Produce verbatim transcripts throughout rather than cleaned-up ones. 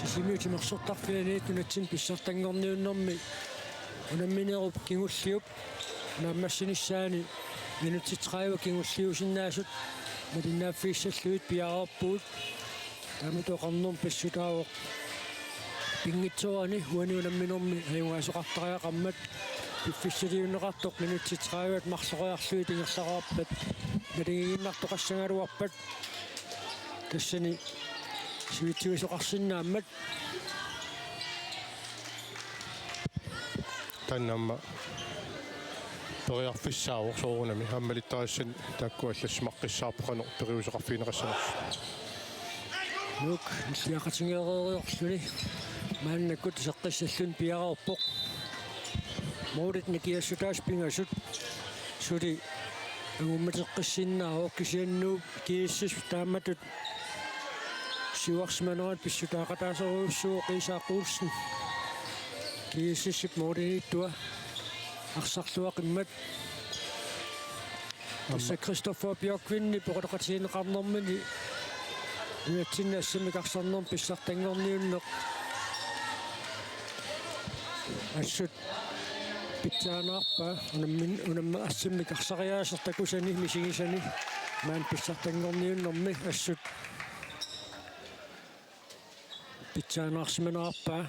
Sisimiut timersortarfianit nunatsinni pissartanngorniunnermi unamminerup kingulliup naammassinissaani minutsit tredive kingulliusinnaasut malinnaaffigissallugit piareerpugut. Taamatut oqarnermi pissutaavoq pinngitsoorani uani unamminermi ajugaasoqartariaqarmat, piffissaliunneqartoq minutsit tredive marloriarlugit ingerlareerpat naligiinnartoqassagaluarpat tassani sivitsigisoqarsinnaammat. Taanna aamma periarfissaavoq soorunami. Aammalittarissanni taakku allassimaqqissaarpoq qanoq periuseqarfigineqassanersut. Nuuk illiaqatigeereeriarluni maannakkut iseqqissalluni piareerpoq. Målit nikiassutaasa pingasut suli angummateqqissinnaavoq, kisianni Nuuk GSS taamatut siuarsimanerannut pissutaaqataasorujussuuvoq Isak Olsen. GSS-ip målimiittua arsarluaqimmat. Tassa Christoffer Bjørkvin poqitoqatigineqarnermini nunatsinni assammik arsarnermi pissartanngorniunneq. Assut pitsaanaarpaa unammin-, unamma-, assammik arsariaaseq takusani misigisani maani pissartanngorniunnermi assut pitsaanaarsimanerarpaa.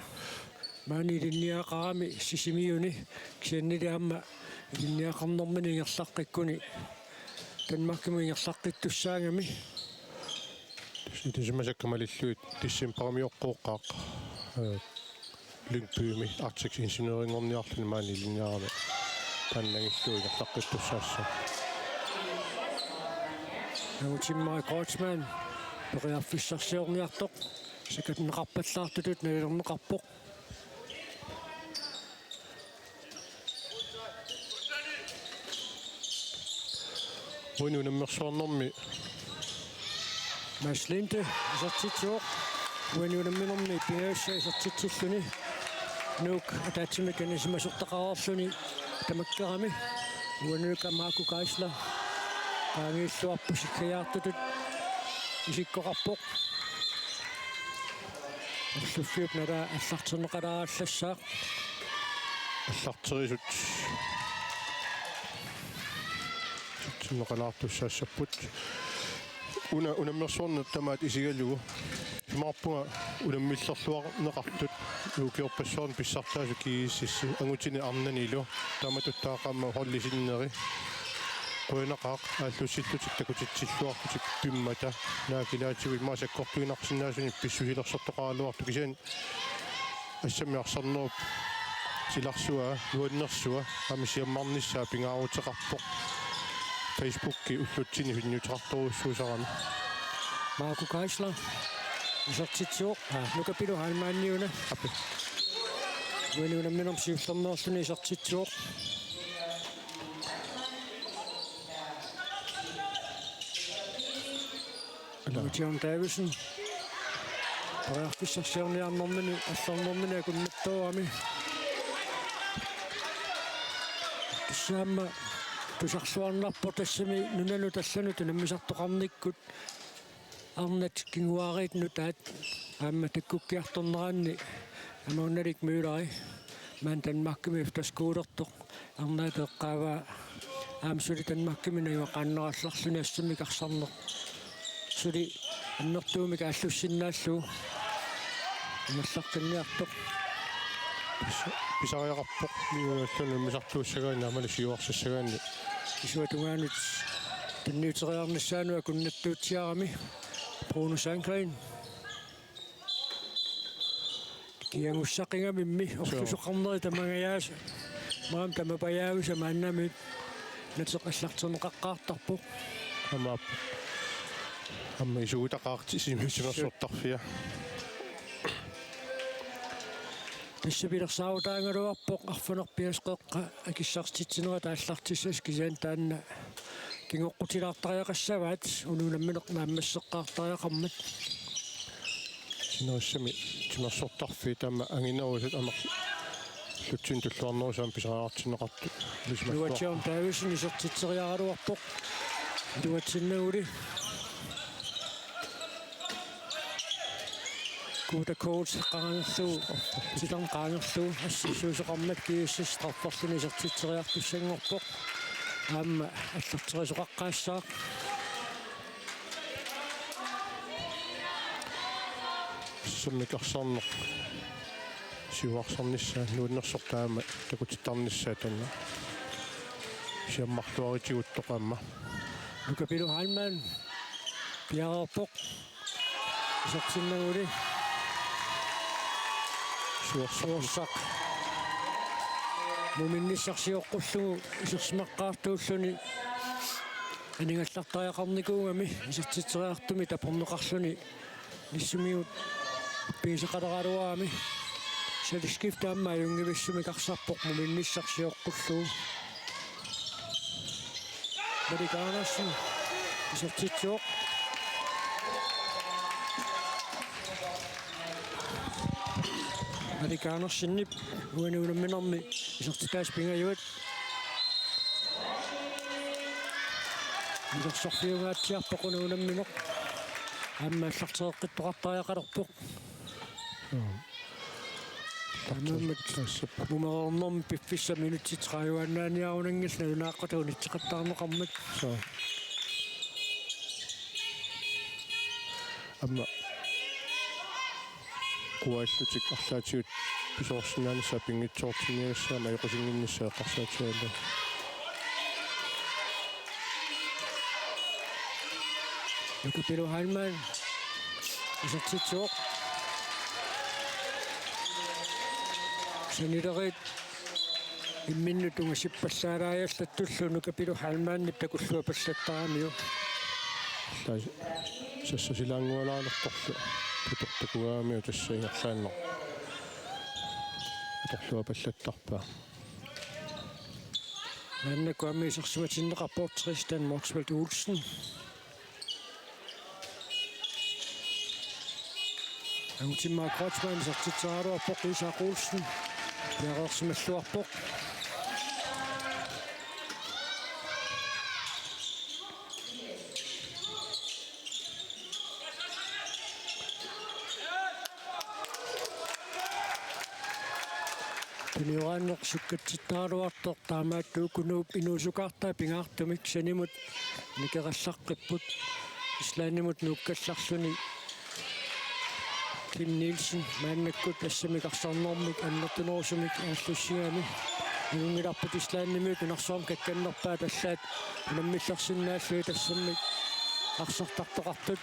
Maani ilinniagaqarami Sisimiuni kisiannili aamma ilinniagaqarnermini ingerlaqqikkuni Danmarkimut ingerlaqqittussaagami. Tassa masakka malillugit decembarimi oqqooqqaaq, eh, Lyngbymi Arctic Engineerinngorniarluni maani ilinniarami taanna angillugu ingerlaqqittussaassaaq. Angutimmarik Kreutzmann periarfissarsiorniartoq sakatneqarpallaartutut nalilerneqarpoq. Uani unammersuarnermi Mads Linde isertitsivoq. Uani unamminermi pingajussaa isertitsilluni Nuuk ataatsimik anisimasortaqareerluni tamakkerami. Uani Nuuk Marco Geisler qaangiilluarpoq, sikkajaartutut isikkoqarpoq. Orluffiup nalaa allartinneqalaarallassaaq. Allarterisut sinneqalaartussaassapput. Una unammersuarneq tamaat isigalugu imaappunga unammillerluarneqartut ukiorpassuarni pissartaasut GSS angutini arnanilu. Taamatut taaqaama holdi sinneri. Qujanaqaaq aallussillutik takutitsilluarlutik pimmata. Naak ilaatigut immaqa sakkortuinnarsinnaasunik pissusilersortoqaraluartoq, kisianni assammik arsarnerup silarsua, nuannersua aamma siammarnissaa pingaaruteqarpoq. Facebooki ullutsinni sunniuteqartorujussuusarami. Marco Geisler isertitsivoq. Aa, Nuka Pilu Heilmanniuna. Api. Uani unamminermi siullermeerluni isertitsivoq. Nuka John Davidsen. Periarfissarsiorniarnermini, allornermini akunnattoorami. Tassaammat tusarluarnarpoq tassami nunanut allanut unammisartoqarnikkut arnat kinguaariit nutaat aamma takkukkiartorneranni Amaunalik Møller maani Danmarkimi efterskolertoq arnaata eqqaavaa aamma suli Danmarkimi najugaqaannarallarluni assammik arsarneq suli annertuumik aallussinnaallugu ingerlaqqinniartoq. Pis-, pisariaqarpoq niuallun unammisartuussagaanni aammalu siuarsassagaanni. Isuata tungaanut tunniuteriarnissaanut akunnattuutsiarami Bruno Sandgreen. Kiagussaqigami immi. Suu. Orlusoqarneri tamangajaasa. Maam tamapajaavisa maannamiit nateq allarterneqaqqaartarpoq. Aamma. Aamma isuutaqaarti Sisimiut timersortarfia. Tassa pilersaarutaagaluarpoq arfineq-pingasut qeqqa akissartitsinerata aallartissasoq, kisianni taanna kingoqqutilaartariaqassavaat, uani unammineq naammasseqqaartariaqarmat. Sinerissami timersortarfiit taama anginerusut aamma ullutsinni tulluarnerusut aamma pisariaqartinneqartut. Ilisimassuaq. Nuka John Davidsen isertitseriaraluarpoq. Iluatsinnaguli. K Buddha Coach qaangerlugu, titarneq qaangerlugu, assassuisoqarmat GSS strafferluni isertitseriartussanngorpoq. Aamma allarterisoqaqqaassaaq. Assammik arsarneq siuarsarnissaa nuannersortaa aamma takutittarnissaa taanna. Siammarluaritiguttoq aamma. Nuka Pilu Heilmann piareerpoq. Isertinnaguli. Suorsaq. Suorsaq. Muminnissaq sioqqullugu isersimaqqaartuulluni aningallartariaqarnikuugami isertitseriartumi taperneqarluni nissumik pigisaqaleraluarami. Salik skifte aamma ajunngivissumik arsarpoq muminnissaq sioqqullugu. Malik Andersen isertitsivoq. Malik Andersenip uani unamminermi isertitaasa pingajuat. Isersorfiungaatsiarpoq una unammineq. Aamma allartereqqittoqartariaqalerpoq. Joo. Taamaammat tassa mumereernermi piffissaq minutsit tredive-annaaniarunanngillat nalunaaqutaq unitseqattaarneqarmat. Joo. Aamma kuaallutik arlaatigut pisoorsinnaanissaat pinngitsoortinniagassaammat ajoqusinnginnissaa eqqarsaatigalugu. Nuka Pilu Heilmann isertitsivoq. Sanileriit imminnut ungasippallaalaarallartullu Nuka Pilu Heilmannip takulluapallattaramiuk. Tassa sassasilaanngualaalertorlu putortakugaamiuk tassa ingerlaannaq atorluapallattarpaa. Maannakkut aamma isersimatinneqarpoq Tristan Motzfeldt Olsen. Angutimiit Kreutzmann isertitseriaraluarpoq, Isak Olsen piareersimalluarpoq. Tunioraanneq sukkatsittaraluartoq, taamaattoq Ukunuup inuusukaartaa pingaartumik sanimut nikerallaqqippoq. Islandimut nuukkallarluni Kim Nielsen maannakkut assammik arsarnermik annertunerusumik aallussigami. Inunngilarput Islandimiut nunarsuarmi kakkannerpaat allaat unammillersinnaallugit assammik arsartartoqartut.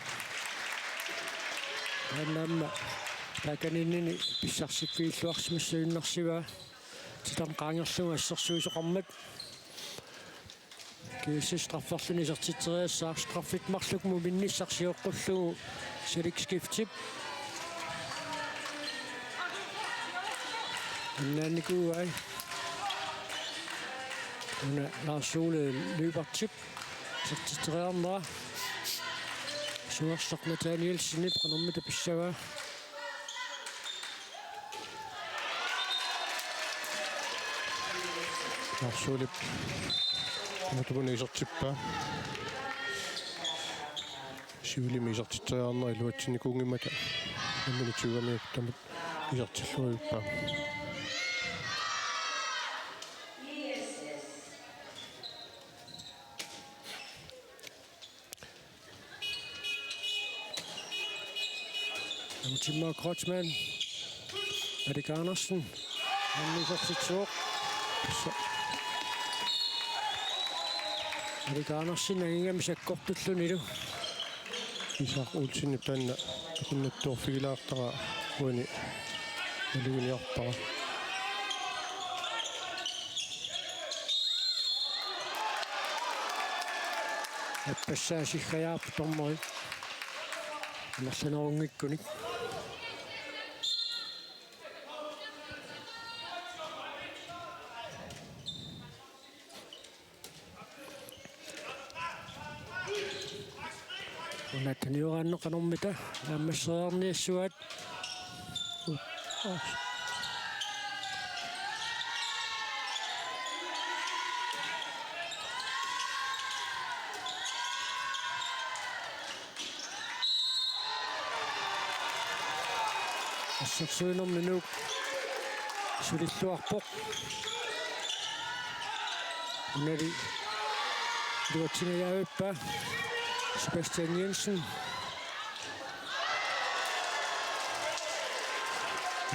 Aamma taakaniinnini pissarsiffigilluarsimassagunarsivoq. Titarneq qaangerlugu assersuisoqarmat. GSS strafferluni isertitseriassaaq, straffit marluk muminnissaq sioqqullugu Salik Skiftip. Annaanikuuai. Una Lars Ole Lyberthip isertitseriarnera. Suarsaq Nathanielsenip qanormita pissavaa. Lars Olep. Muutupuni isertippaa. Siulimi isertitseriarnera iluatsinnikuunngimmata. Nammineq tyvemiupput tamat isertilluarpaa. Angutimiit Kreutzmann. Erik Andersen. Annisarsitsivoq. Erik Andersen angigami sakkortullunilu. Isak Olsenip taanna akunnattoorfigilaartara uani naluginiarpara. Appassaa siggajaarpoq dommeri. Amerlanerunngikkunik. Una tunioraanneq qanormita naammasseriarniassuaat. Assersuinermi Nuuk sulilluarpoq. Unali iluatsingajavippaa Sebastian Jensen.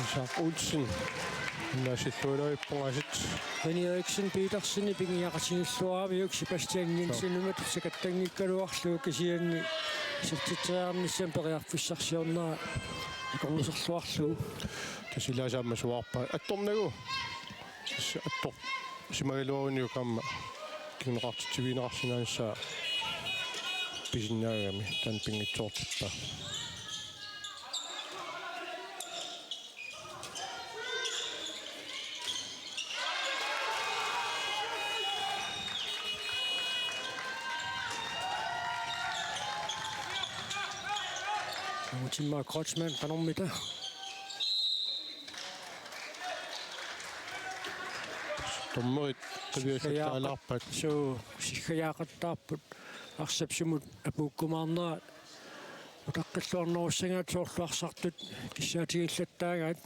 Isak Olsen. Nasilluilaippungasit. Benny Eriksen Petersen piniaqatigiilluaramiuk Sebastian Jensenimut sakattanngikkaluarlugu kisianni isertitseriarnissamut periarfissarsiornera akornuserluarlugu. Tassa ilaasa aamma suaarpaa attornagu. Tassa attorsimagaluaruniuk aamma kinguneqartitsivigineqarsinnaanissaq pisinnaagami taanna pinngitsoortippaa. Angutimmaaq Kreutzmann qanormita. Dommerit qiviallattaalaarpat. Suu, siggajaaqattaarput. Arsap sumut apuukkumaarnera utaqqilluarnerussagaat soorlu arsartut kissaatigillattaagaat.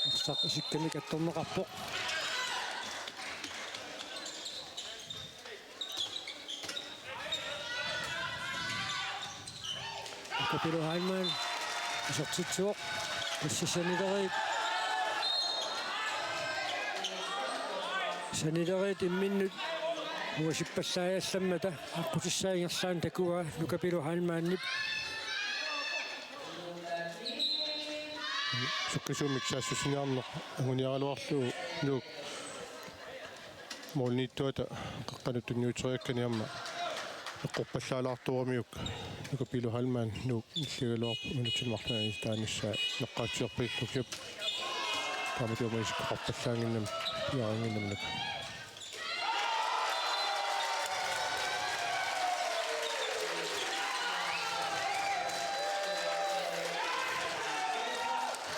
Arsaq isikkamik attorneqarpoq. Nuka Pilu Heilmann isertitsivoq. Tassa sanileriit. Sanileriit imminnut uasippallaajallammata aqqutissaa ingerlaannaq takuaa Nuka Pilu Heilmannip. Sukkasuumik saassussiniarneq anguniaraluarlugu Nuuk. Målniittuata qeqqanut tunniuteriakkani aamma eqqorpallaalaartoramiuk Nuka Pilu Heilmann Nuuk nilligaluarpoq minutsini marlunani taanissaa neqqaatsiorpillugu. Taamatumaasikkut eqqorpallaannginnami piareernginnami Nuka.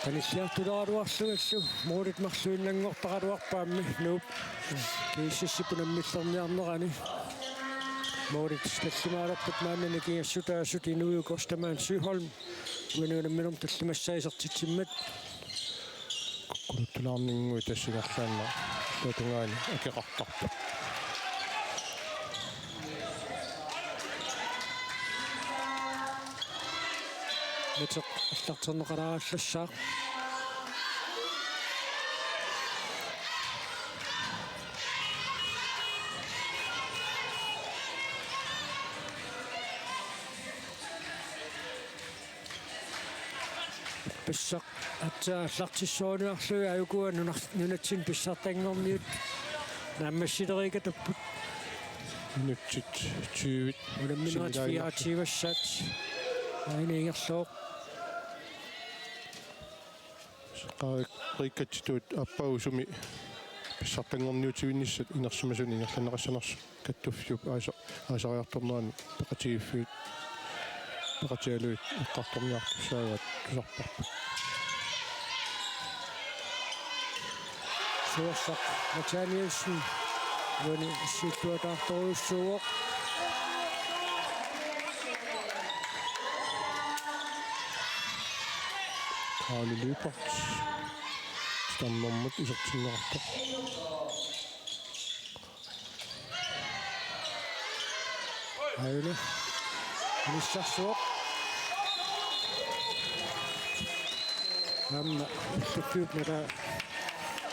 Qanilliartuleraluarlugillu målit marluinnanngortaraluarpaammi Nuuk G S S-ip unammillerniarnerani. Målit tallimaalerput maanna nikingassutaasut Inuiup Kostamaan Søholm uani unamminermi tallimassaa isertitsimmat. Kukkunuttulaarninnguit tassa ingerlaannaq illuatungaani akeqartarput. Miteq allarterneqalaarallassaaq. Ippassaq aatsaat aallartissuuniarlugit aajukua nunar-, nunatsinni pissartanngorniut naammassilerikatapput. Minutsit tyve. Unamminerit fireogtyve-ssaat aajuna ingerlavoq. Qaa-, qiikkatsitut aappaagu sumi pissartanngorniutivinnissat inersimasuni ingerlanneqassanersoq. Kattuffiup aasa-, aasariartornerani peqatigiiffiit peqatigalugit eqqartorniartussaagaat tusarparput. Suorsoq Nathanielsen uani issiittuataartorujussuuvoq. Kaali Lyberth. Titarnermut isertinneqarpoq. Aajuna. Inissarsuaq. Aamma ulluffiup nalaa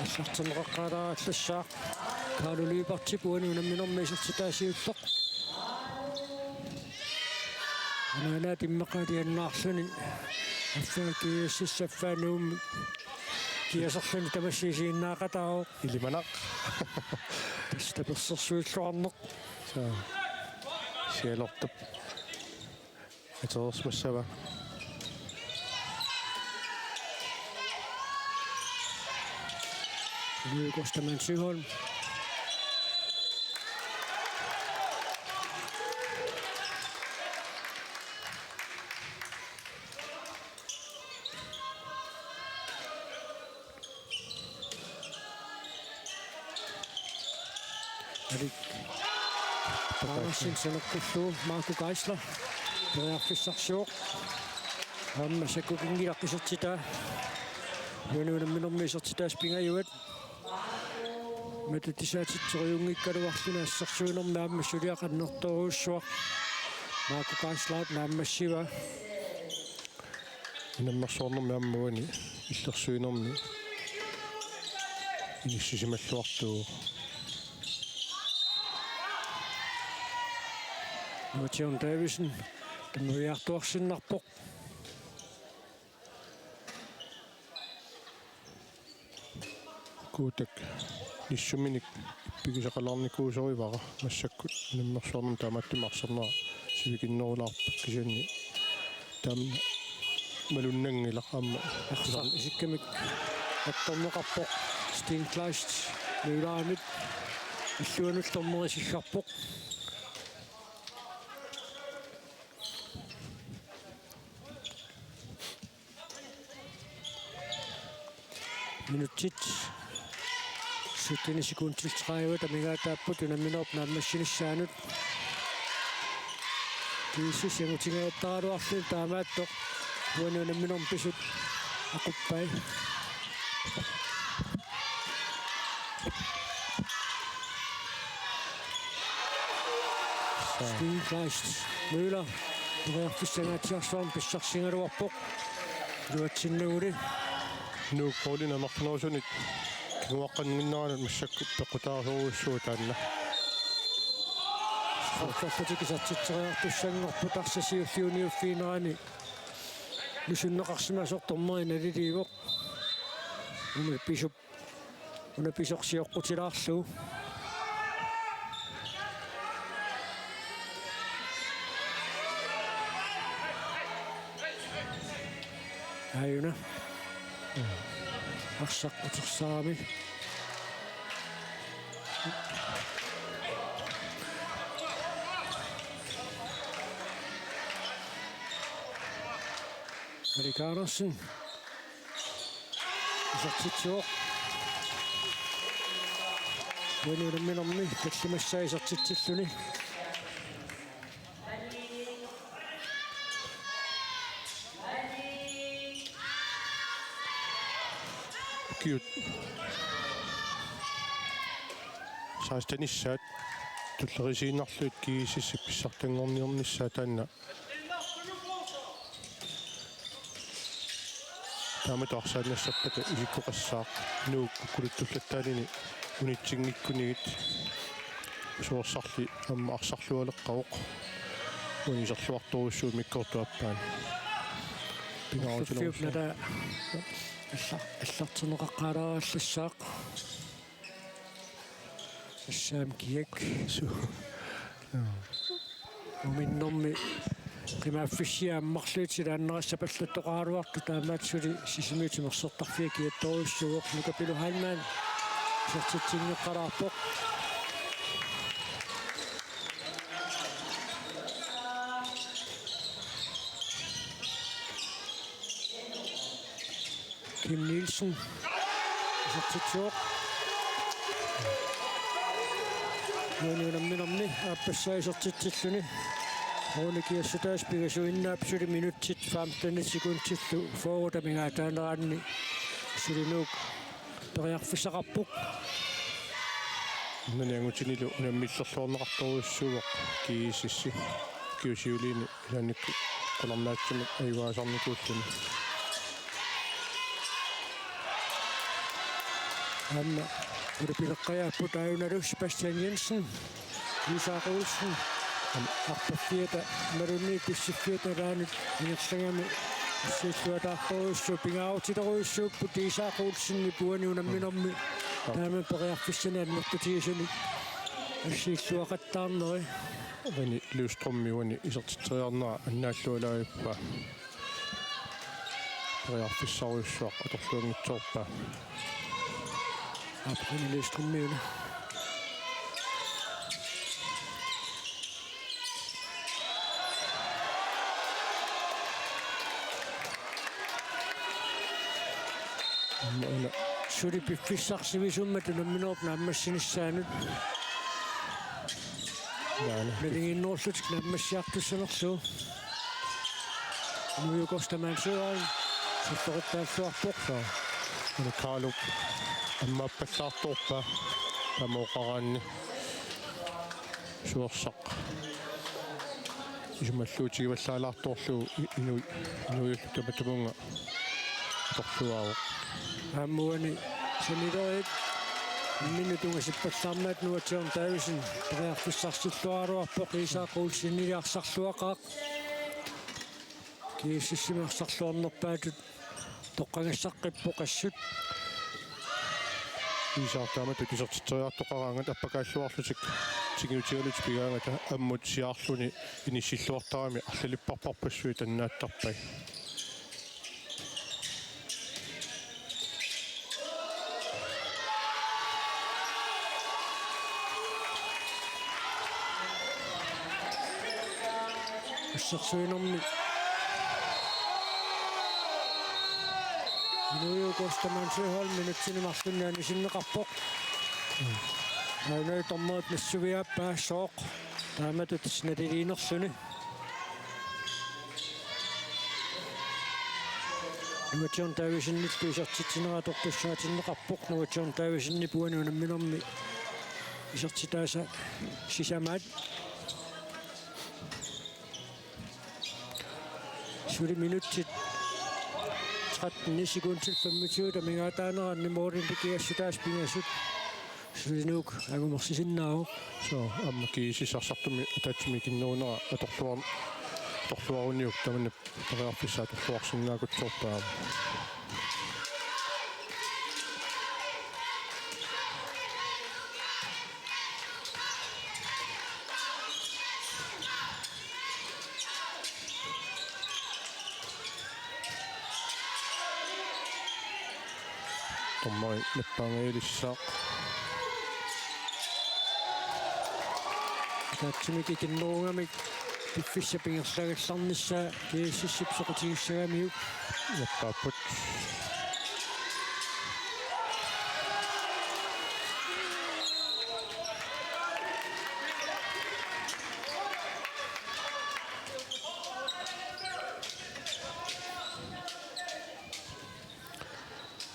aallartinneqaqqaalaarallassaaq. Kaali Lyberthip uani unamminermi isertitaa siulleq. Anaanaat immaqaatigiinnaarluni. Affaa G S S affaa Nuummi. Kiaserluni tamassi isiginnaaqataavoq. Ilimanaq. Tassa tapersersuilluarneq. Saa. Sialertup. Atereersimassava. Inuiup Kostamaan Søholm. Alik Andersen saneqqullugu Marco Geisler. Periarfissarsivoq. Aamma sakkukinngilaq isertitaa. Uani unamminermi isertitaasa pingajuat. Matatisaatitseruunngikkaluarluni assersuinermi aamma suliaq annertoorujussuaq. Marco Geisler naammassivaa. Unammersuarnermi aamma uani illersuinermi inissisimalluartuuvoq. Nuuk John Davidsen, tamaviaartuarsinnarpoq. Kuutak nissuminik ippigisaqalaarnikuusorivara massakkut unammersuarnermi taamaattumik arsarnera sivikinnerulaarpoq kisianni taama malunnanngilaq aamma. Arsaq isikkamik attorneqarpoq Steen Kleist Møllerimit illuanut dommerisigarput. Minutsit sytten sekundit tredive amigaataapput unamminerup naammassinissaanut. G S S angutigigaluarluni taamaattoq uani unamminermi pisut aquppai. Steen Kleist Møller periarfissangaatsiarsuarmik pissarsigaluarpoq. Iluatsinnaguli. Nuuk målini amerlanerusunit kinguaqqannginneranut massakkut peqqutaasorujussuuvoq taanna. Strafferlutik isertitseriartussanngorput arsaq siulliuniuffiginerani nusunneqarsimasoq dommeri naliliivoq. Una pisup, una pisoq sioqqutilaarlugu. Aajuna. Arsaq utersaami. Erik Andersen. Isertitsivoq. Uani unamminermi tallimassaa isertitsilluni. Ukiut sekstenissaat tullerisiinnarlugit G S S-ip pissartanngorniarnissaa taanna. Taamatut arsaannassappata isikkoqassaaq Nuuk ukkuluttulluttaanini unitsinngikkunigit. Suorsarli aamma arsarlualeqqavoq. Uani iserluartorujussuuvoq immikkoortup aappaani. Pingaarutilerujussuuvoq. Nala alla-, allarterneqaqqaalaarallassaaq. Sassam Kiek. Su-, ja. Uminnermi qimaaffissiaq ammarlugu tilaannerissapallattoqaraluartoq taamaattoq suli Sisimiut timersortarfiat kiattorujussuuvoq. Nuka Pilu Heilmann isertitsinneqalaarpoq. Kim Nielsen. Isertitsivoq. Uani unamminermi aappassaa isertitsilluni. Rune Kiassataasa pingasuinnaap suli minutsit femten sekundillu fyrre amigaataaneranni suli Nuuk periarfissaqarpoq. Nani angutinilu unammillerluarneqartorujussuuvoq G S S-i. Ukiut siuliini ilaannikkut qularnaatsumik ajugaasarnikuulluni. Aamma ulapileqqajaapput aajunalu Sebastian Jensen, Isak Olsen, arpaffiata imaluunniit pissiffiata ilaanut ingerlagami assiilluataartorujussuuvoq, pingaarutilerujussuupput Isak Olsenip uani unamminermi taama periarfissanik annertutigisuni assiilluaqattaarneri. René Løvstrøm uani isertitseriarnera annaallualaavippaa. Periarfissarujussuaq atorluanngitsoorpaa. Aap, René Løvstrøm una. Aamma una suli piffissaq sivisummat unamminerup naammassinissaanut. Nalinginnerullutik naammassiartussanerlugu. Inuit Kuustamaalsuuan sifferuttaalluarpoq. Soo. Una Kaalup ammaappallaartorpaa tamoqaraanni suersaq. Isumalluutigivallaalaartorlugu i-, inu-, inuillu tamatumunnga atorluarpoq. Aamma uani sanileriit imminnut tungasippallaarmat Nuatsiorn Davidsen periarfissarsilluaraluarpoq, Isak Olsenili arsarluaqaaq. G S S-imi arsarluarnerpaatut toqqagassaqqippoq assut. Isak taamatut isertitseriartoqaraangat appakaalluarlutik tiguutigalutik pigaangata ammut siaarluni inissilluartarami arlalipparparpassuit annaattarpai. Assersuinermi Inuit Kuustamaalsuuholm minutsini marlunni anisinneqarpoq. Aana dommerit nassuiaappaa sooq taamatut naliliinerluni. Nuatsiorn Davidsenillu isertitsinera atortussaatinneqarpoq, Nuatsiorn Davidsenip uani unamminermi isertitaasa sisamaat. Suli minutsit tretten sekundit femogtyve amigaataaneranni målinik kiassutaasa pingasut. Suli Nuuk angumersisinnaavoq. Soo, aamma G S S arsartumik ataatsimik ikinnerunera atorluar-, atorluaruniuk tamanna periarfissaq atorluarsinnaagutsoorpaa. Dommeri nappaangajalersaaq. Ataatsimik ikinnerugamik piffissap ingerlagallarnissaa G S S-ip soqutigissagamiuk. Nappaapput.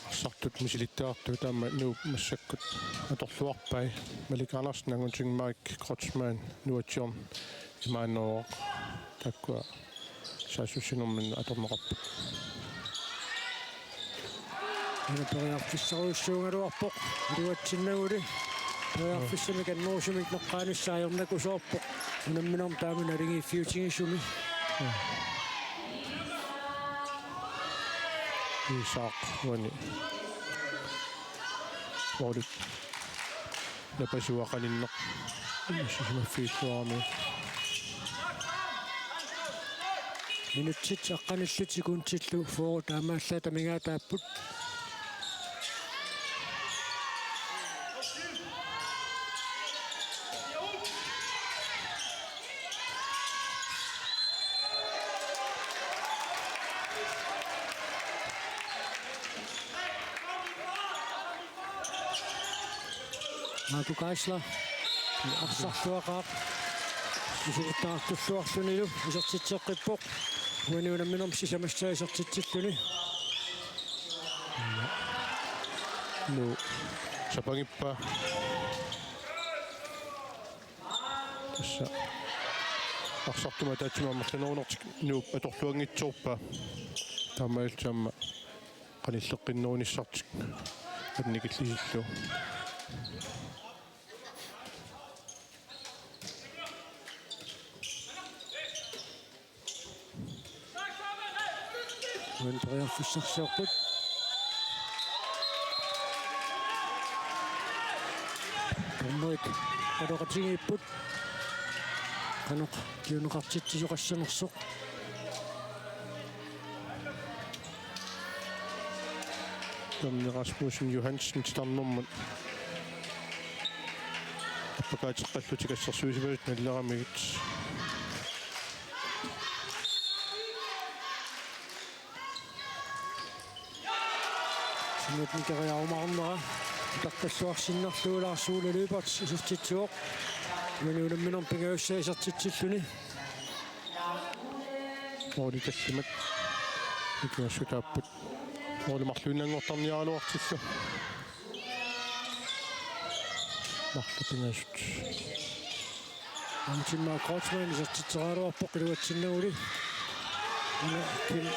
Arsartut misilittagartut taama Nuup massakkut atorluarpai. Malik Andersen, Anguting Mike, Kreutzmann, Nuatsiorn, Imaanooq, taakkua saassussinerminni atorneqarput. Una periarfissarujussuugaluarpoq iluatsinnaguli. Periarfissamik annerusumik naqqaanissaa ajornakusoorpoq. Unamminermi taama naligiiffiutigisumi. Isak uani målit napasua qaninneq sisimaffiilluarami. Minutsit aqqanillit sekundillu fyrre taamaallaat amigaataapput. Marco Geisler arsarluaqaaq. Misilittagartulluarlunilu isertitseqqippoq. Uani unamminermi sisamassaa isertitsilluni. Nuup sapangippaa. Tassa arsartumik ataatsimik amerlanerunertik Nuup atorluanngitsoorpaa. Taamaalillutik aamma qanilleqqinnerunissartik annikillisillugu. Uani periarfissarsiorput. Dommerit oqaloqatigiipput. Qanoq tunniussaqartitsisoqassanersoq. Tommy Rasmussen Johansen titarnermut appakaateqqallutik assersuisimasut naleramigit. Sinut nikeriarumaarnera utartalluarsinnarlugu Lars Ole Lyberth isertitsivoq. Uani unamminermi pingajussaa isertitsilluni. Måli tallimat. Ikiassutaapput. Måli marluinnanngortarniaraluartillu. Marluk pingasut. Antimma Kreutzmann isertitseraluarpoq iluatsinnaguli. Una Kim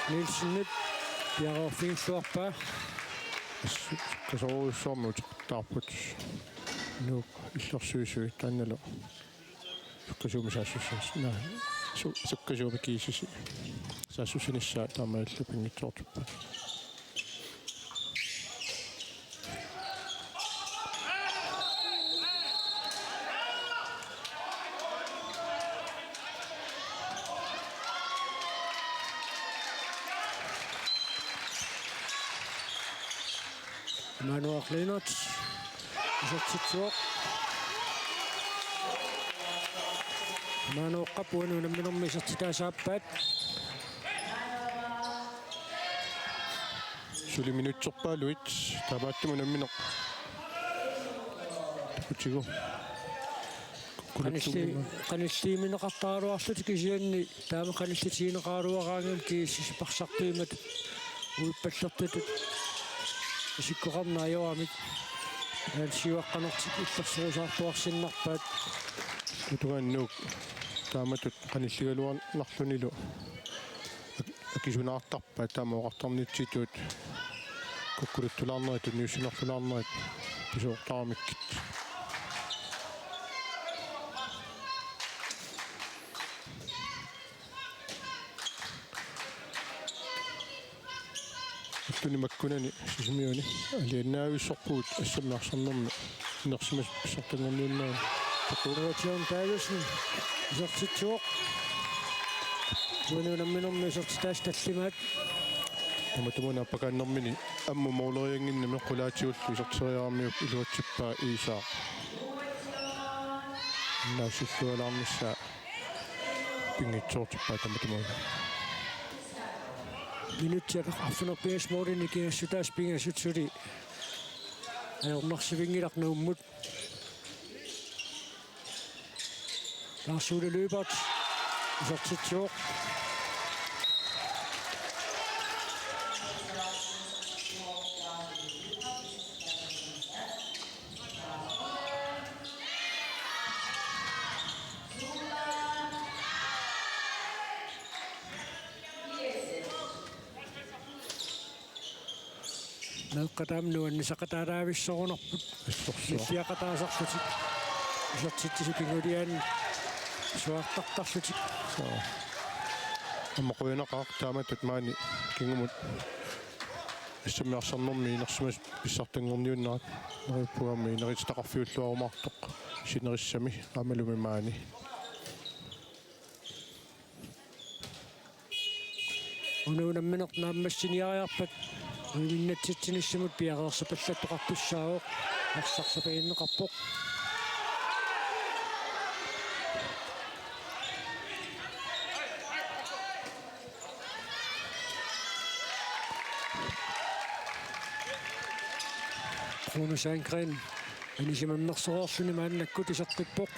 Nielsenip piareerfigilluarpaa. Kasorujussuarmik uteqattaarput. Nuuk illersuisui taannalu. Sukkasuumik saassussinis-, naa, su-, sukkasuumik G S S-i saassussinissaa taamaalillutik pinngitsoortippaat. Manuaq Lennert isertitsivoq. Manuuqqap uani unamminermi isertitaasa aappaat. Suli minutserpaaluit taamaattumik unammineq takutigu. Qanilli-, qanilliuminneqartaraluarlutik kisianni taama qanillitigineqaraluaraangami G S S-ip arsartuummat uippallertutut isikkoqarneq ajoramik. Aamma siuaqqanertik illersorusaartuarsinnarpaat. Tatungaannaq taamatut qanilligaluarlunilu ak-, akisunaartarpaat taama oqartarnitsitut kukkuluttulaarnerit tunniussinerlulaarnerit pisoortaramikkit. Ulluni makkunani Sisimiuni alianaavissorpugut assammi arsarnermi inersimasut pissartanngorniunnerat. Takuuk. John Davidsen isertitsivoq. Uani unamminermi isertitaasa tallimaat. Tamatumuuna appakaannermini ammut måleriannginnami qulaatigullu iserteriaramiuk iluatsippaa Iisaaq. Naassillualaarnissaa pinngitsoortippaa tamatumuuna. Minutsit arfineq-pingasut målinik ikiassutaasa pingasut suli ajornarsivinngilaq Nuummut. Lars Ole Lyberth isertitsivoq. Meeqqat aamma nuannisaqataalaavissorunarput. Assorsuaq. Nilliaqataasarlutik. Isertitsisut kinguliaannaq suaartartarlutik. Soo. Aamma qujanaqaaq taamatut maani kingumut assammi arsarnermi inersimasut pissartanngorniunnerat. Neriuppunga aamma inerititaqarfiulluarumaartoq sinerissami aammalumi maani. Una unammineq naammassiniariarpat uiminnatsitsinissamut piareersapallattoqartussaavoq, arsaq sapaginneqarpoq. Rune Sandgren anisimammersoreerluni maannakkut isertippoq.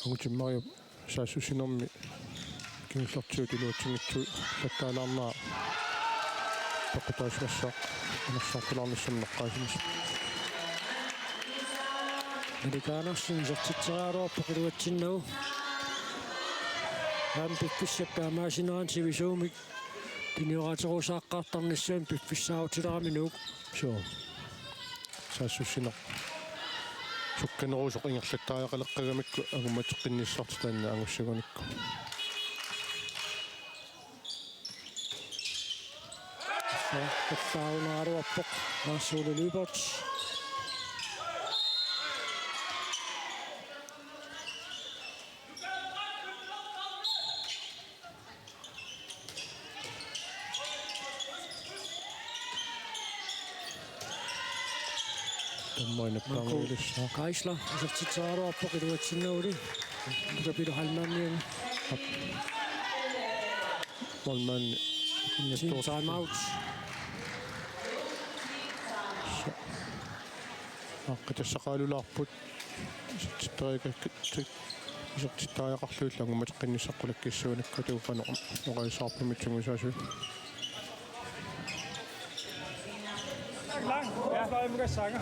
Angutimmariup saassussinermi kingullertigut iluatsinngitsoorlattaalaarnera peqqutaasimassaaq inersuartulaarnissamut eqqaasimasoq. Malik Andersen isertitseriaraluarpoq iluatsinnagu. Aamma piffissap taamaasineranik sivisuumik tunioraterusaaqqaartarnissaanut piffissaarutilerami Nuuk. Suu. Saassussineq sukkanerusoq ingerlattariaqaleqqagamikku angummateqqinnissartik taanna angussagunikku. Tassaarunaaraluarpoq Lars Ole Lyberth. Tammani Marco nappaangilissaa. Geisler isertitseriaraluarpoq iluatsinnaguli. Kapilu Halmanian. Målmand. Team timeout. Aaqqitassaqalulaarput. isertittariaqarlugit, isertittariaqarlugillu angummateqqinnissaq qulakkiissuunikka tuuffanoq oqaassaarpummi tungusaasui. Lang. Ja. Fløj, man kan sange.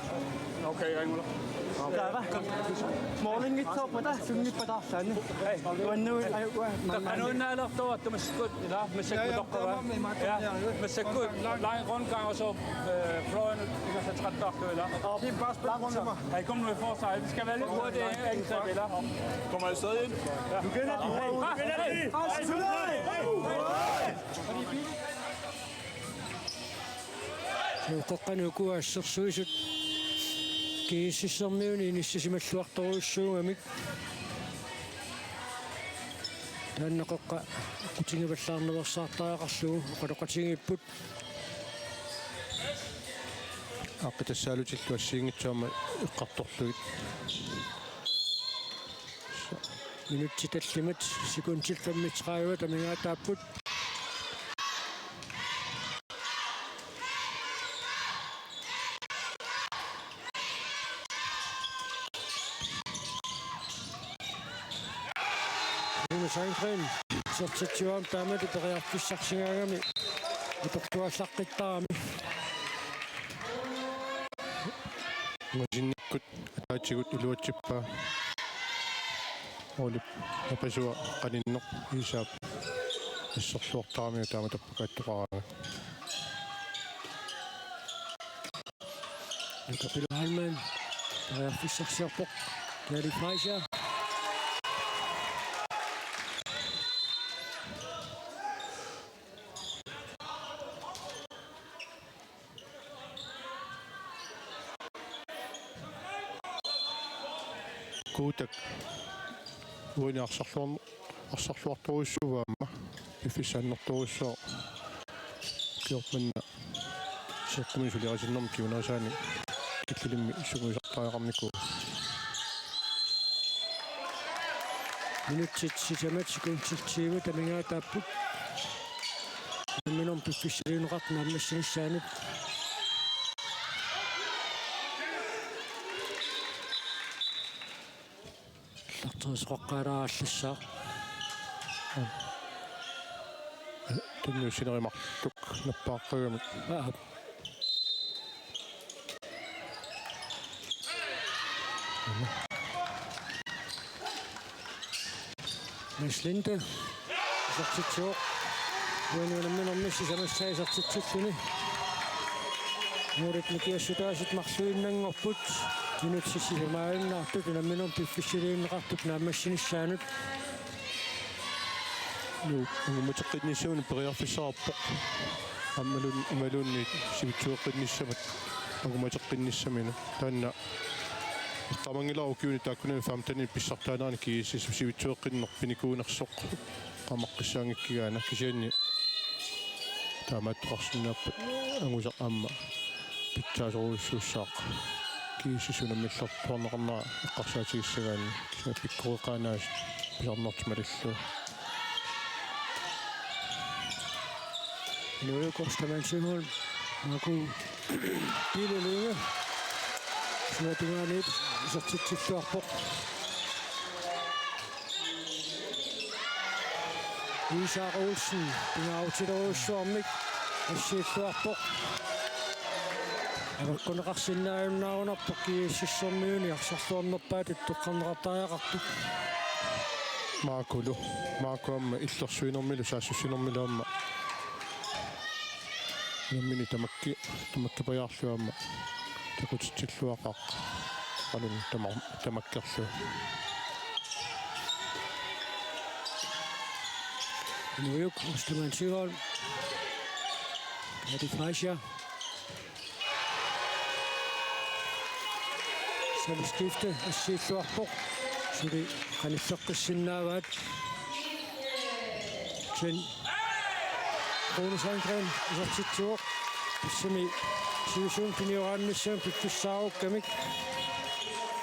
Okay, jeg må. Taava. Målingitsoorpata sunngippallaarluni. Hey. Uannu, ai, ua, man, man. Qanuunnaalertuartu massakkut, ila, massakkut. Ja, ja, toqqava. Taamaammat, ja, ja. Massakkut, lang rundgang, og så, øh, fløjen, ikke så træt, der, eller? Kim, bare spil rundt til mig. Hey, kom nu i forsvar. Vi skal være lidt hurtige, ikke? Angreb, eller? Kommer I stadig ind? Ja. Du kender de. Hey, hey, hey. Uku qeqqani ukua assersuisut G S S-ermiunit inissisimalluartorujussuugamik. Taanna qeqqa qutigivallaarnaveersaartariaqarlugu oqaloqatigiipput. Aaqqitassaalutillu assigiinngitsut aamma eqqartorlugit. Minutsit tallimat sekundit femogtredive amigaataapput. Rune Sandgren, isertitsivoq aamma taamatut periarfissarsigaagami atortuallaqqittarami. Masinnikkut ataatigut iluatsippaa. Olip napasua qaninneq Iisaap asserluartarami taama tappakaattoqaraanga. Nuka Pilo Heilmann, periarfissarsiorpoq. Gary Fleischer. Kuutak. Uani arsarluarn-, arsarluartorujussuuvoq aamma. Piffissaq annertoorujussuaq. Ukiormanna seeqquminik suliarisinnermik kingunerisaanik killilermi sungiusartariaqarnikuuvoq. Minutsit sisamat sekundit tyve amigaataapput. Unamminermi piffissaliunneqartut naammassinissaannut. Illarterisoqaqqaalaarallassaaq. Tunniussinerit marluk nappaaqqagamik. Aap. Mads Linde. Isertitsivoq. Uani unamminermi sisamassaa isertitsilluni. Nuulit nikiassutaasut marluinnanngorput. Minutsit sisamaaginnaartut unamminermi piffissaliunneqartut naammassinissaannut. Nuu, angummateqqinnissaminut periarfissaqarpoq. Aammaluun-, imaluunniit sivitsueqqinnissamut angummateqqinnissaminut. Taanna eqqaamanngilara ukiuni taakkunani femtenit pissartaanerani G S S sivitsueqqinneq pinikuunersoq qaamaqqissaanngikkigaana kisianni taamaattoqarsinnaapput angusaq aamma pitsaasorujussuussaaq G S S unammillertuarneqarnera eqqarsaatigissagaanni kisianni pikkoreqaanaasut pisarnertik malillugu. Inuiup Ostermann Søholm, Marco Pile Lynge, suna tungaaniit isertitsilluarpoq. Iisaaq Olsen, pingaarutilerujussuarmik, assiilluarpoq. Amakkuneqarsinnaajunnaarunarpoq G S S-ermiuni arsarluarnerpaatut toqqarneqartariaqartut. Maakulu, Maaku aamma illersuinermilu saassussinermilu aamma. Nammineq tamakki-, tamakkipajaarlugu aamma. Takutitsilluaqaaq. Qalun tama-, tamakkerlugu. Inuiup Ostermann Søholm. Gary Fleischer. Sami skifte assiilluarpoq. Suli qanilleqqissinnaavaat. Sen Rune Sandgren isertitsivoq. Tassami sivisuumik pinioraannissamik piffissaarukkamik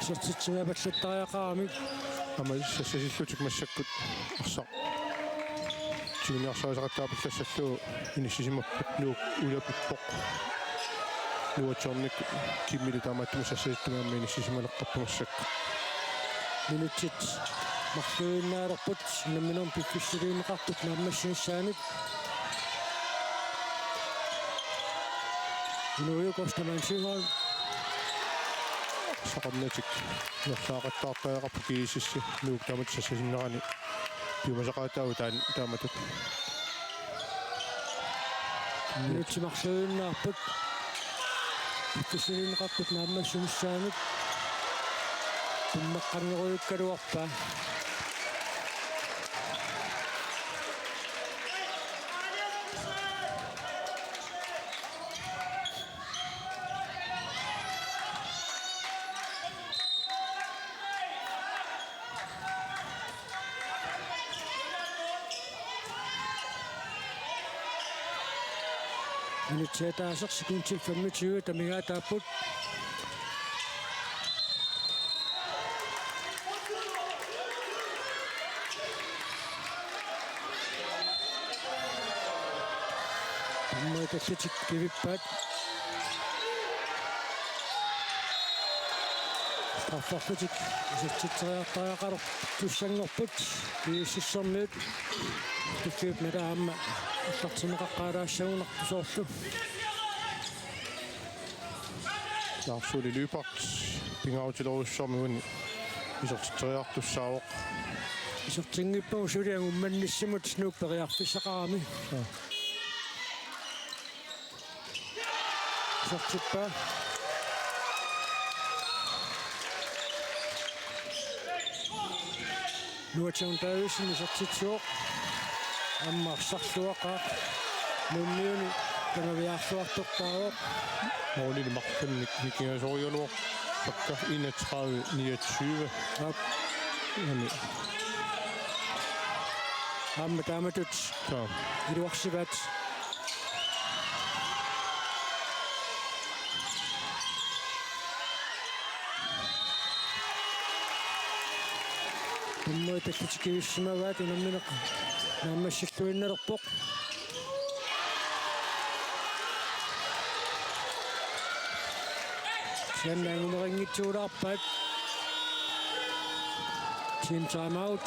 isertitseriapallattariaqaramik. Aamma sassasillutik massakkut arsaq tiguniarsarisaqattaapallassallugu inissisimapput Nuuk ulapippoq. Nuatsiornikkut Kimmilu taamaattumik sassasittumik aamma inissisimaleqqaarpoq massakkut. Minutsit marluinnaalerput unamminermi piffissaliunneqartut naammassinissaanut. Inuujukosta mansiumaan. Saqarnatik nerlaaqattaartariaqarput G S S-i Nuuk taamatut sassasinerani piumasaqaataavoq taanna taamatut. Minutsit marluinnaalerput. Piffissaliunneqartut naammassinissaanut. Tummeqqanngorujukkaluarpaa. Minutsit ataaseq sekundit femogtyve amigaataapput. Dommerit allutik kivippaat. Strafferlutik isertitseriartariaqartussanngorput G S S-ermiut. Tukkiup nalaani aamma aallartinneqaqqaalaassagunarpoq soorlu. Lars Ole Lyberth pingaarutilerujussuarmik uani isertitseriartussaavoq. Isertinngippagu suli angumannissimut Nuuk periarfissaqarami. Aa. Isertippaa. Nuatsiorn Davidsen isertitsivoq. Aamma arsarluaqaaq. Nuummiuni tamaviaarluartortaavoq. Målini marlunnik nikingasorigaluarpakka enogtredive niogtyve. Aap. Aamma taamatut. Suu. Iluarsivaat. Dommerit allutik kivissimavaat unammineq naammassilluinnalerpoq. Kisianni angumeqanngitsuulaarpaat. Team timeout.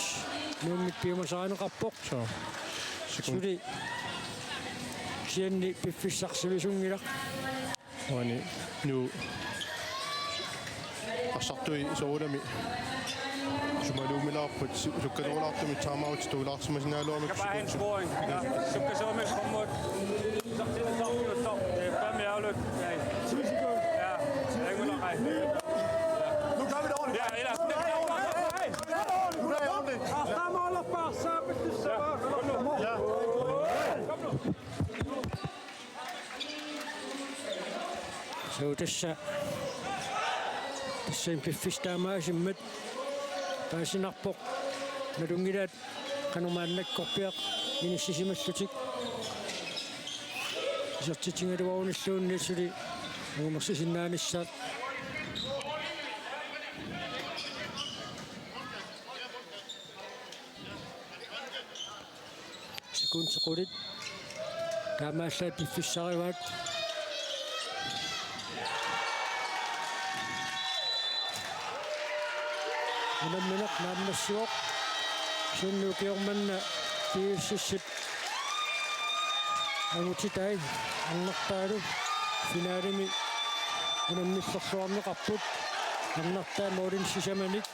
Nuummit piumasarineqarpoq. Suu. Sekund. Suli kisianni piffissaq sivisunngilaq. Uani Nuuk arsartui soorunami sumaluumilaarput su-, sukkanerulaartumik timeout tuulaarsimasinnaaluarmik. Kan bare have en scoring. Ja. Sukkasoormi fremmod. Det er fandme ærgerligt. Ja. Ja. Jeg må nok rejse. Nu gør vi det ordentligt. Ja, ellers. Nu gør vi det ordentligt. Nu gør vi det ordentligt. Suu, tassa, tassa piffissaq taamaasimmat paasinarpoq. Nalunngilaat qanoq maannakkorpiaq inissisimallutik. Isertitigaluarunilluunniit suli angumersisinnaanissaat. Sekundit qulit. Taamaallaat piffissarivaat. Unammineq naammassivoq. Kisianni ukioq manna G S S-ip angutitai arnartaalu finalemi unammillerluarneqarput. Arnartaat målinik sisamanik.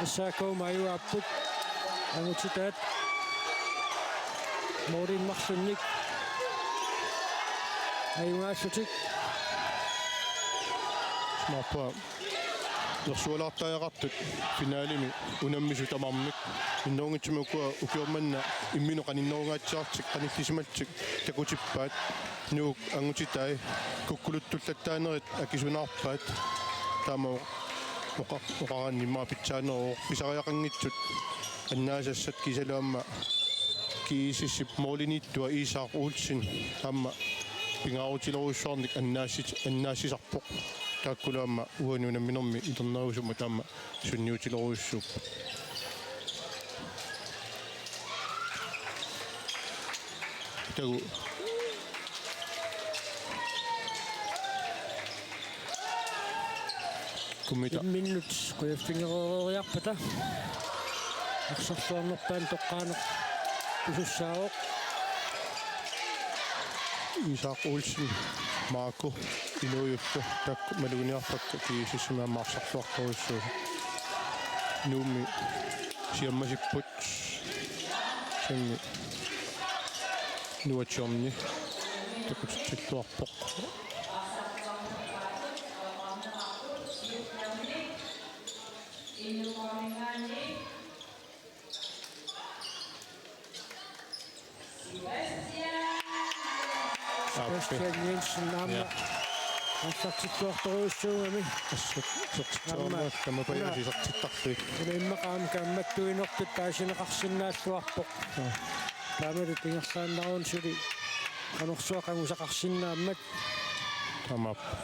S A K-mut ajugaapput. Angutitaat målinik marlunnik ajugaallutik. Smaappa. Nersualaartariaqartut finalemi unammisut tamarmik. Innerunngitsumik ukua ukioq manna imminut qaninnerungaatsiartik qanillisimallutik takutippaat. Nuuk angutitai kukkuluttullattaanerit akisunaarpaat. Taama oqa-, oqaraanni immaqa pitsaaneruvoq pisariaqanngitsut annaasassat kiisalu aamma G S S-ip måliniittua Isak Olsen aamma pingaarutilerujussuarnik annaasit-, annaassisarpoq. Taakkulu aamma uani unamminermi ilernerusummat aamma sunniutilerujussuupput. Taku. Kikkummita. Imminnut qujaffigereeriarpata arsarluarnerpaamik toqqaaneq pisussaavoq. Isak Olsen, Marco, Inuujullu taakku maluginiarpakka G S S-imi aamma arsarluartorujussuusut. Nuummi siammasipput. Kisianni Nuatsiorni takutitsilluarpoq. Sebastian Jensen aamma. Ja. Aallartittuartorujussuugami. Assut isertitsereermat aamma tamakku una isertittarlugit. Una immaqa aamma kaammattuinertut taasineqarsinnaalluarpoq. Ja. Taamalu ingerlaannaruni suli qanorsuaq angusaqarsinnaammat. Taamaappoq.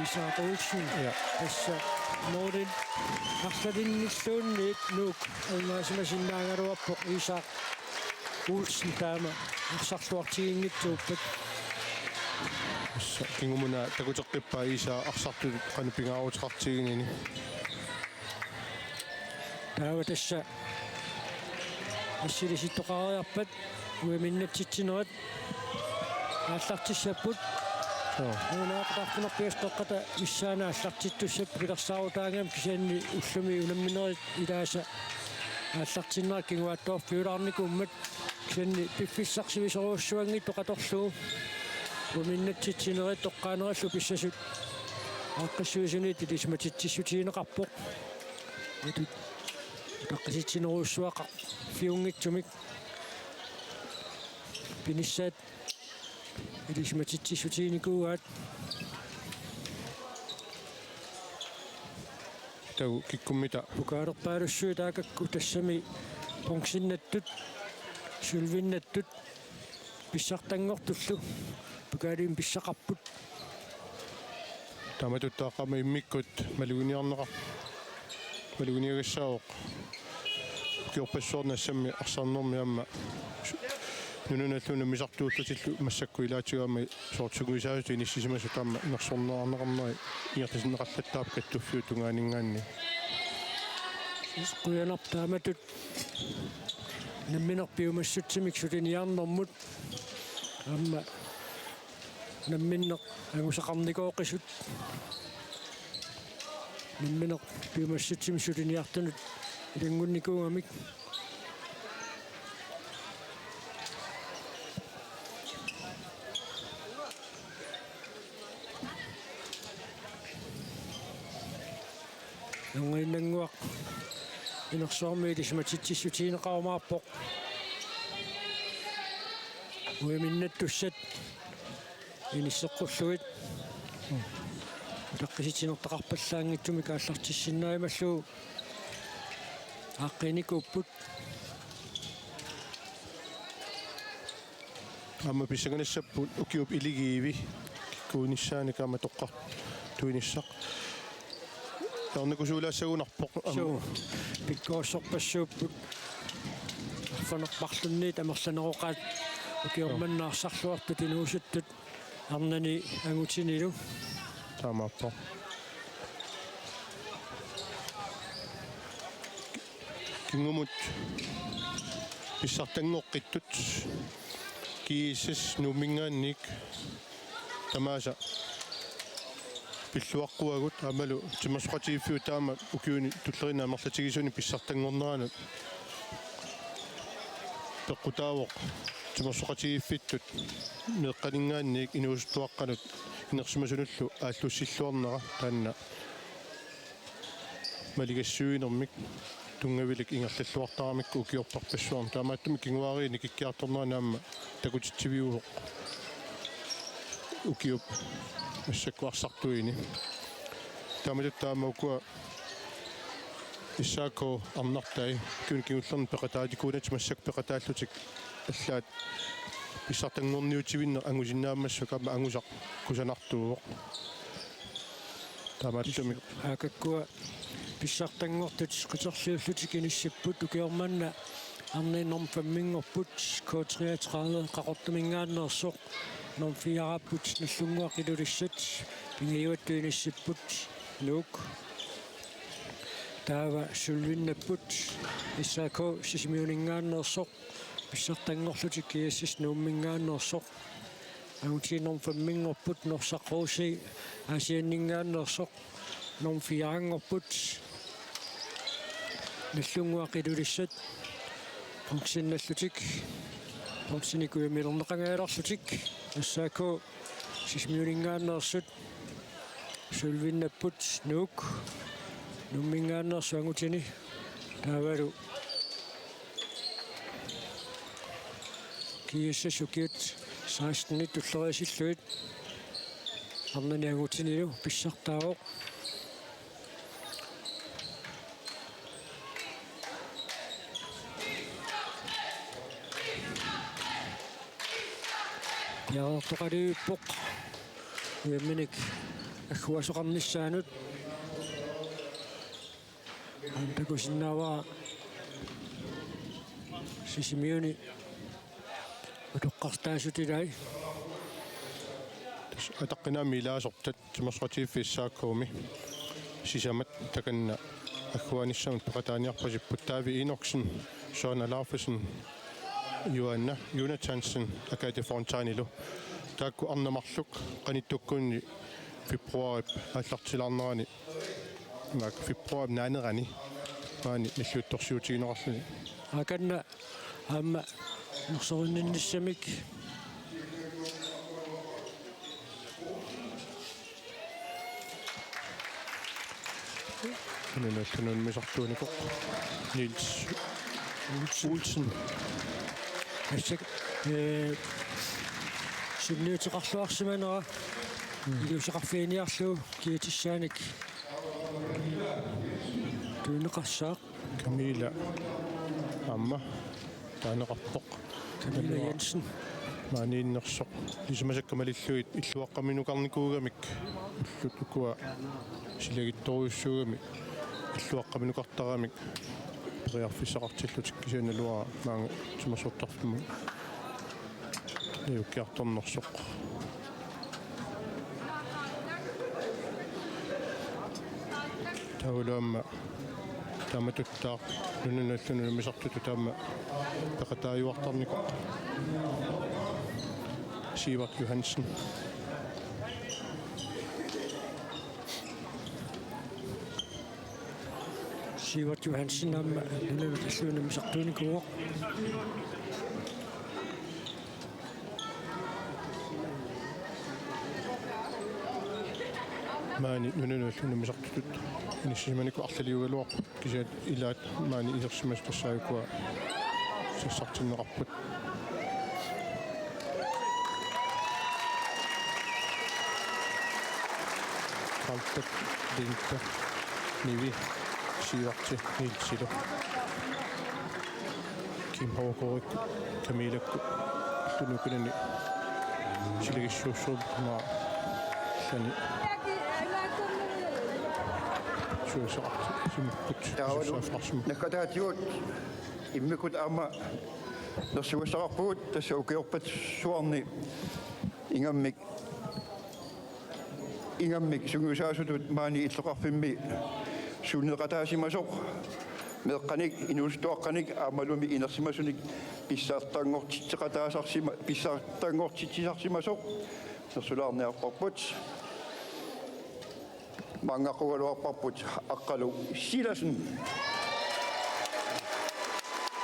Isak Olsen. Ja. Tassa målin arlalinnilluunniit Nuuk angaasimasinnaagaluarpoq Isak Olsen taama arsarluartiginngitsuuppat. Tassa kingumut una takuteqqippaa Isak arsartutut qanoq pingaaruteqartiginini. Taava tassa assilisittoqariarpat uiminnatsitsinerit aallartissapput. Joo. Unaaqatarfinerpiastoqqata missaana aallartittussapput pilersaarutaagami kisianni ullumi unamminerit ilaasa aallartinnerat kinguaattoorfiulaarnikuummat kisianni piffissaq sivisoorujussuanngitsoq atorlugu. Uiminnatsitsinerit toqqaanerallu pissasut aaqqissuisunit ilisimatitsissutigineqarpoq. Atut utaqqisitsinerujussuaqarfiunngitsumik pinissaat ilisimatitsissutiginikuugaat. Taava kikkummita. Pukaalerpaalussuit taakakku tassami bronzinnattut, sølvinnattut, pissartanngortullu pokaalimi pissaqarput. Taamatut taaqqama immikkut maluginiarneqa-, maluginiagassaavoq. Ukiorpassuarni assammi arsarnermi aamma nunanut unammisartuullutillu massakkut ilaatigut aamma soorlu sungiusaasutut inissisimasut aamma nersorneqarneqarneri ingerlatinneqallattaarput kattuffiup tungaaninngaanniit. Qujanarpoq taamatut nammineq piumassutsimik suliniarnermut aamma namminneq angusaqarnikooqisut. Nammineq piumassutsimik suliniartunut ilanngunnikuugamik. Nunginnannguaq inersuarmi ilisimatitsissutigineqarumaarpoq. Uiminnattussat inisseqqullugit. Utaqqisitsinertaqarpallaanngitsumik aallartissinnaajumallugu aaqqiinikuupput. Aamma pissanganassapput ukiup iligiivi kikkuunissaanik aamma toqqartuinissaq. Taarnikusuulaassagunarpoq aamma. Suu, pikkorissorpassuupput. Arfineq-marlunniit amerlaneroqaat ukioq manna arsarluartut inuusuttut arnani angutinilu. Taamaappoq. Kingumut pissartanngoqqittut G S S Nuumminngaanniit tamaasa pilluaqquagut aammalu timersoqatigiiffiup taama ukiuni tulleriinni amerlatigisuni pissartanngorneranut peqqutaavoq timersoqatigiiffittut meeqqaninngaanniit inuusuttuaqqanut inersimasunullu aallussilluarnera taanna maligassiuinermik tunngavilik ingerlalluartaramikku ukiorparpassuarni. Taamaattumik kinguaariit nikikkiartornerani aamma takutitsiviuvoq ukiup massakkut arsartuini. Taamatut taama ukua S A K arnartai ukiuni kingullerni peqataatikuunatik massakkut peqataallutik allaat pissartanngorniutivinneq angusinnaammassuk aamma angusaq kusanartuuvoq. Taamaattumik. Aakakkua pissartanngortut qiterliullutik inissipput ukioq manna Arnat nummer femminngorput, K treogtredive Qaqortumingaanneersoq, nummer fireapput Nagdlunguaq Ilulissat, pingajuattut inissipput Nuuk. Taava sølvinnapput S A K Sisimiuningaanneersoq, pissartanngorlutik G S S Nuummingaanneersoq. Angutini nummer femminngorput Norsaq Rosii Aasianningaanneersoq, nummer fireanngorput Nagdlunguaq Ilulissat, bronzennallutik, bronzenik ujamilerneqangaalerlutik, S A K Sisimiuningaanneersut, sølvinnapput Nuuk Nuummingaanneersut angutini, taavalu G S S ukiut sekstenit tulleriisillugit arnani angutinilu pissartaavoq. Piareertoqalivippoq ujaminik agguasoqarnissaanut. Aamma takusinnaavara Sisimiuni utoqqartaasut ilaat. Tassa ataqqinaammik ilaasortat timersoqatigiiffiit S A K-mi sisamat takanna agguaanissamut peqataaniarpasipput: David Enoksen, Søren Alaufesen, Joanna Jonathansen, Agathe Fontanilu. Taakku arnat marluk qanittukkut februaarip aallartilaarnerani, maak februaarip naanerani maani nalliuttorsiutigineqarluni. Akanna aamma nersorinninnissamik. Nunanut unammisartuunikoq Niels Olsen. Olsen. Assut, eh, sunniuteqarluarsimanera, mm, iliuuseqarfiginiarlugu kiatissaanik tunineqassaaq. Camilla aamma taaneqarpoq. Camilla Jensen. Maaniinnersoq. Ilisimasakka malillugit illuaqqaminukarnikuugamik, ullut ukua silagittorujussuugamik illuaqqaminukartaramik periarfissaqartillutik, kisianni naluara maanga timersortarfimmut najukkiartornersoq. Taavalu aamma taamatuttaaq nunanut allanut unammisartutut aamma peqataajuartarnikoq Sivert Johansen. Sivert Johansen aamma nunanut allanut unammisartuunikuuvoq. Maani nunanut allanut unammisartutut inissisimanikut arlaliugaluarput, kisianni ilaat maani isersimasut tassaajukkua sassartinneqarput. Kaltak, Linda, Nivi, Siverti, Nielsilu. Kim Håvgaard, Camillakku, Tunukinani, silagissuussuup, ma, sani. Suusaqarsimapput, Taavalu suussaaffarsimapput. Naggataatigut immikkut aamma nersugassaqarpugut, tassa ukiorpassuarni ingammik, ingammik sungiusaasutut maani illoqarfimmi suunneqataasimasoq, meeqqanik, inuusuttuaqqanik aammalumi inersimasunik pissartanngortitseqataasarsima-, pissartanngortitsisarsimasoq nersulaarniarparput. Maanngaqqukkaluarparput Aqqalu Silassen.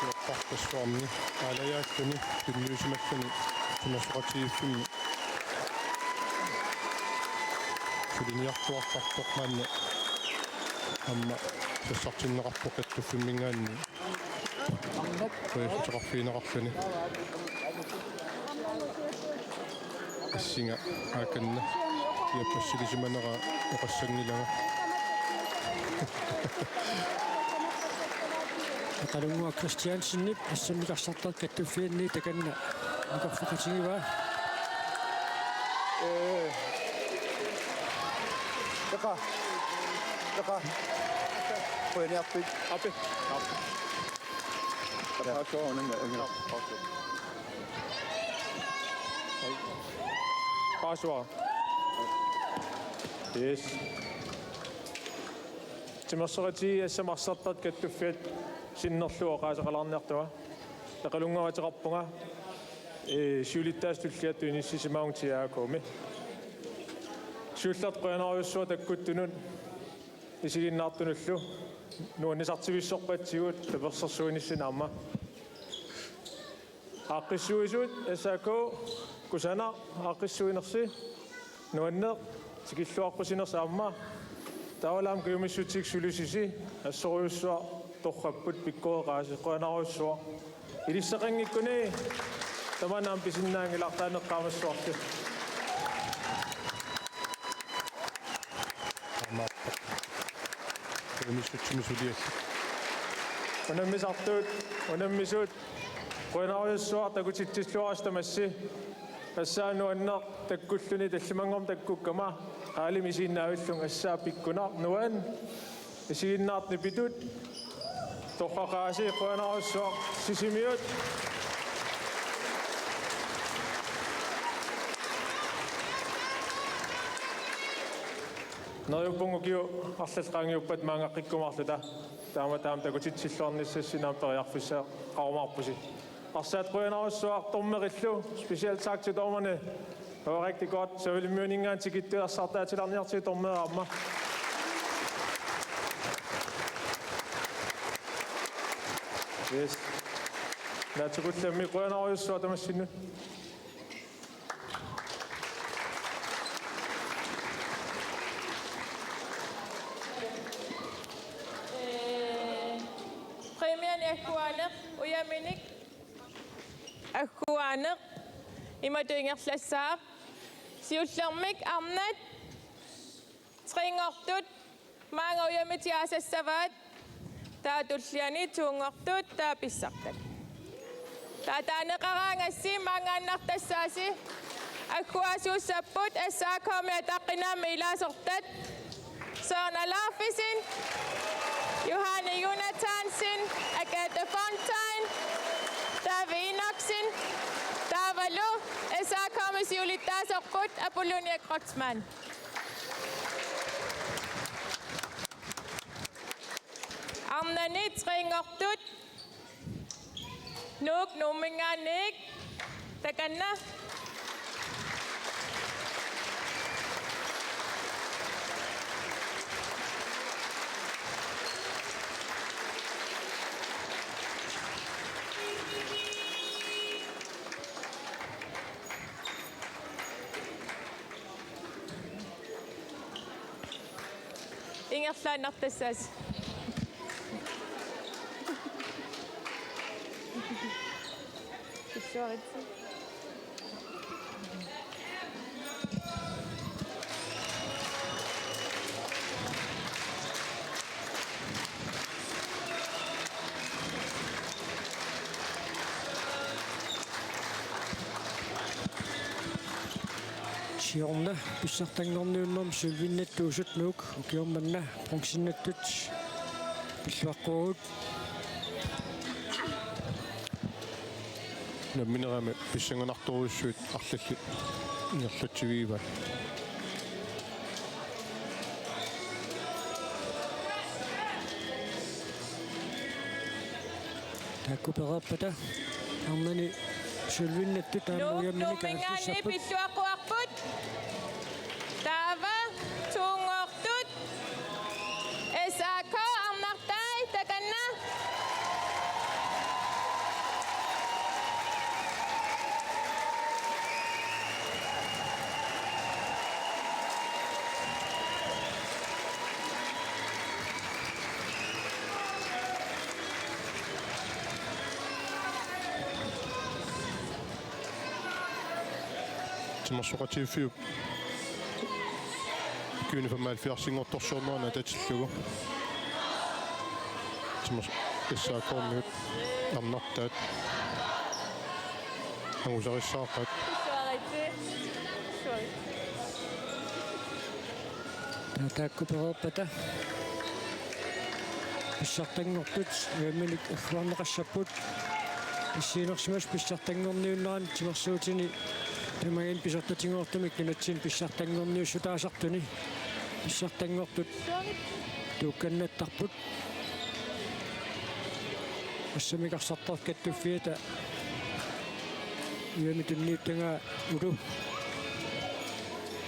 Ukiorpassuarni aalajaalluni tunniusimalluni timersoqatigiiffimmi suliniartuartartoq maanna aamma sassartinneqarpoq kattuffimminngaanniit. Qujanarteqarfigineqarluni. Assinga aakanna kiappassilisimanera oqassanngilanga. Aqqalunnguaq Christiansenip assammik arsartaq kattuffianni takanna nukarfeqatigivaa. Ee. Taqa. Taqa. Qujaniarpit. Api. Api. Paasivara. Yes. Timersoqatigiit assammik arsartartut kattuffiat sinnerlugit oqaaseqalaarniartunga. Eqalunngaateqarpunga, ee, siulittaasup tulliattup inissisimavunga T A K-mi. Siullertut qujanarujussuaq takkuttunut isiginnaartunullu nuannisartivissorpatsigut tapersersuinissinni aamma. Aaqqissuisuit S A K, kusanaq aaqqissuinersi, nuanneq tikilluaqqusinersi aamma. Taavalu aamma kajumissutsit sulisisi assorujussuaq torrapput, pikkoreqaasi, qujanarujussuaq. Ilissaqanngikkuni tamanna aamma pisinnaanngilarsi, taaneqqaamassuarli. Aamma. Kajumissutsimik suliassi. Unammisartut, unammisut, qujanarujussuaq takutitsilluarisi tamassi. Assaa nuanneq takkulluni, tallimanngormat takkukkama qaalimut isiginnaavillunga, assaa pikkunaq, nuann', isiginnaartut nipitut, torraqaasi, qujanarujussuaq, Sisimiut. Neriuppunga ukiut arlallit qaangiuppata maanngaqqikkumaarluta. Taama taama takutitsilluarnissassinni aamma periarfissaqarumaarpusi. Arsaat qujanarujussuaq dommerillu. Special tak til dommerne. Det var rigtig godt. Så vil vi nu engang til gitte og sagt der til andre til dommer rammer. Yes. Naatsukullammik qujanarujussuaq tamassinnut. Ee, præmiani agguaaneq, ujaminik agguaaneq, imatut ingerlassaaq. Siullermik arnat, trinngortut, maanga ujamitik aasassavaat, taava tulliani tuunngortut, taava pissartat. Taava taaneqaraangassi maanngaannartassaasi agguaasuussapput S A K-mi ataqqinaammik ilaasortat: Søren Alaufesen, Johanne Jonathansen, Agathe Fontain, David Enoksen, taavalu S A K-mi siulittaasorput Apollonia Kreutzmann. Arnani trinngortut, Nuuk Nuumminngaanniit, takanna. Ingerlaannartassaasi. Illuaritsi. Siorna pissartanngorniunnermi sølvinnattut Uusut Nuuk ukioq manna bronzinnattut pilluaqquagut. Namminermi pissanganartorujussuit arlallit ingerlatsivigivaat. Taakku pereerpata arnani sølvinnattut taama Nuuk ujaminik Nuumminngaanniit aallissapput. Pilluaqquarput. Taava tuunngortut. S A K arnartai, takanna. Timersoqatigiiffiup ukiuni femoghalvfjerdsinngortorsiornerani atatillugu. Timers-, S A K-miut arnartaat angusarissaarpaat. Taava taakku pereerpata pissartanngortut ujaminik agguarneqassapput. Issiinersimasut pissartanngorniunneranni timersuutini tamanna pisortatigoortumik nunatsinni pissartanngorniussutaasartuni pissartanngortut tuukkannattarput. Assammik arsartartut Kattuffiata uiami tunniuttagaa Ulu.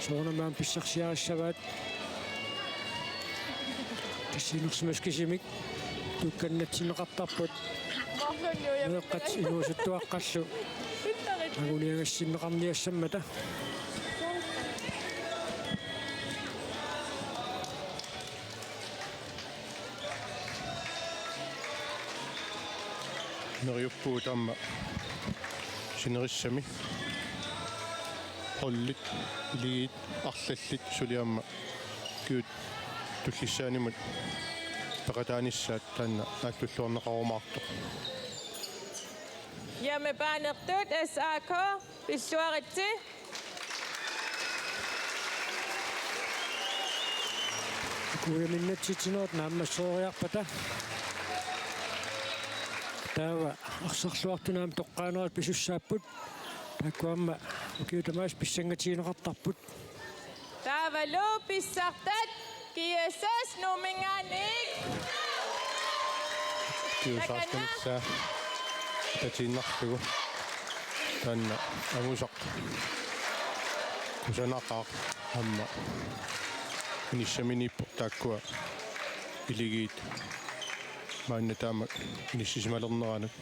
Soorunami aamma pissarsiarissavaat. Issiinersimasut kisimik tuukkannatsinneqartarput. Meeqqat inuusuttuaqqallu anguniagassinneqarniassammata. Neriuppugut aamma sinerissami holdit, iligiit, arlallit suli aamma ukiut tullissaanimut peqataanissaat taanna aallulluarneqarumaartoq. Hjemmebanertut S A K, pilluaritsi. Kujaminnatsitsinerit naammassereeriarpata. Taava arsarluartut aamma toqqaanerat pisussaapput. Taakku aamma ukiut tamaasa pissangatigineqartarput. Taavalu pissartat G S S Nuumminngaanniit. Kiusaartunissaq tatiinnarlugu. Taanna angusaq. Kusanaqaaq aamma. Inissaminiippoq taakkua iligiit. Maanna taama inissisimalerneranut.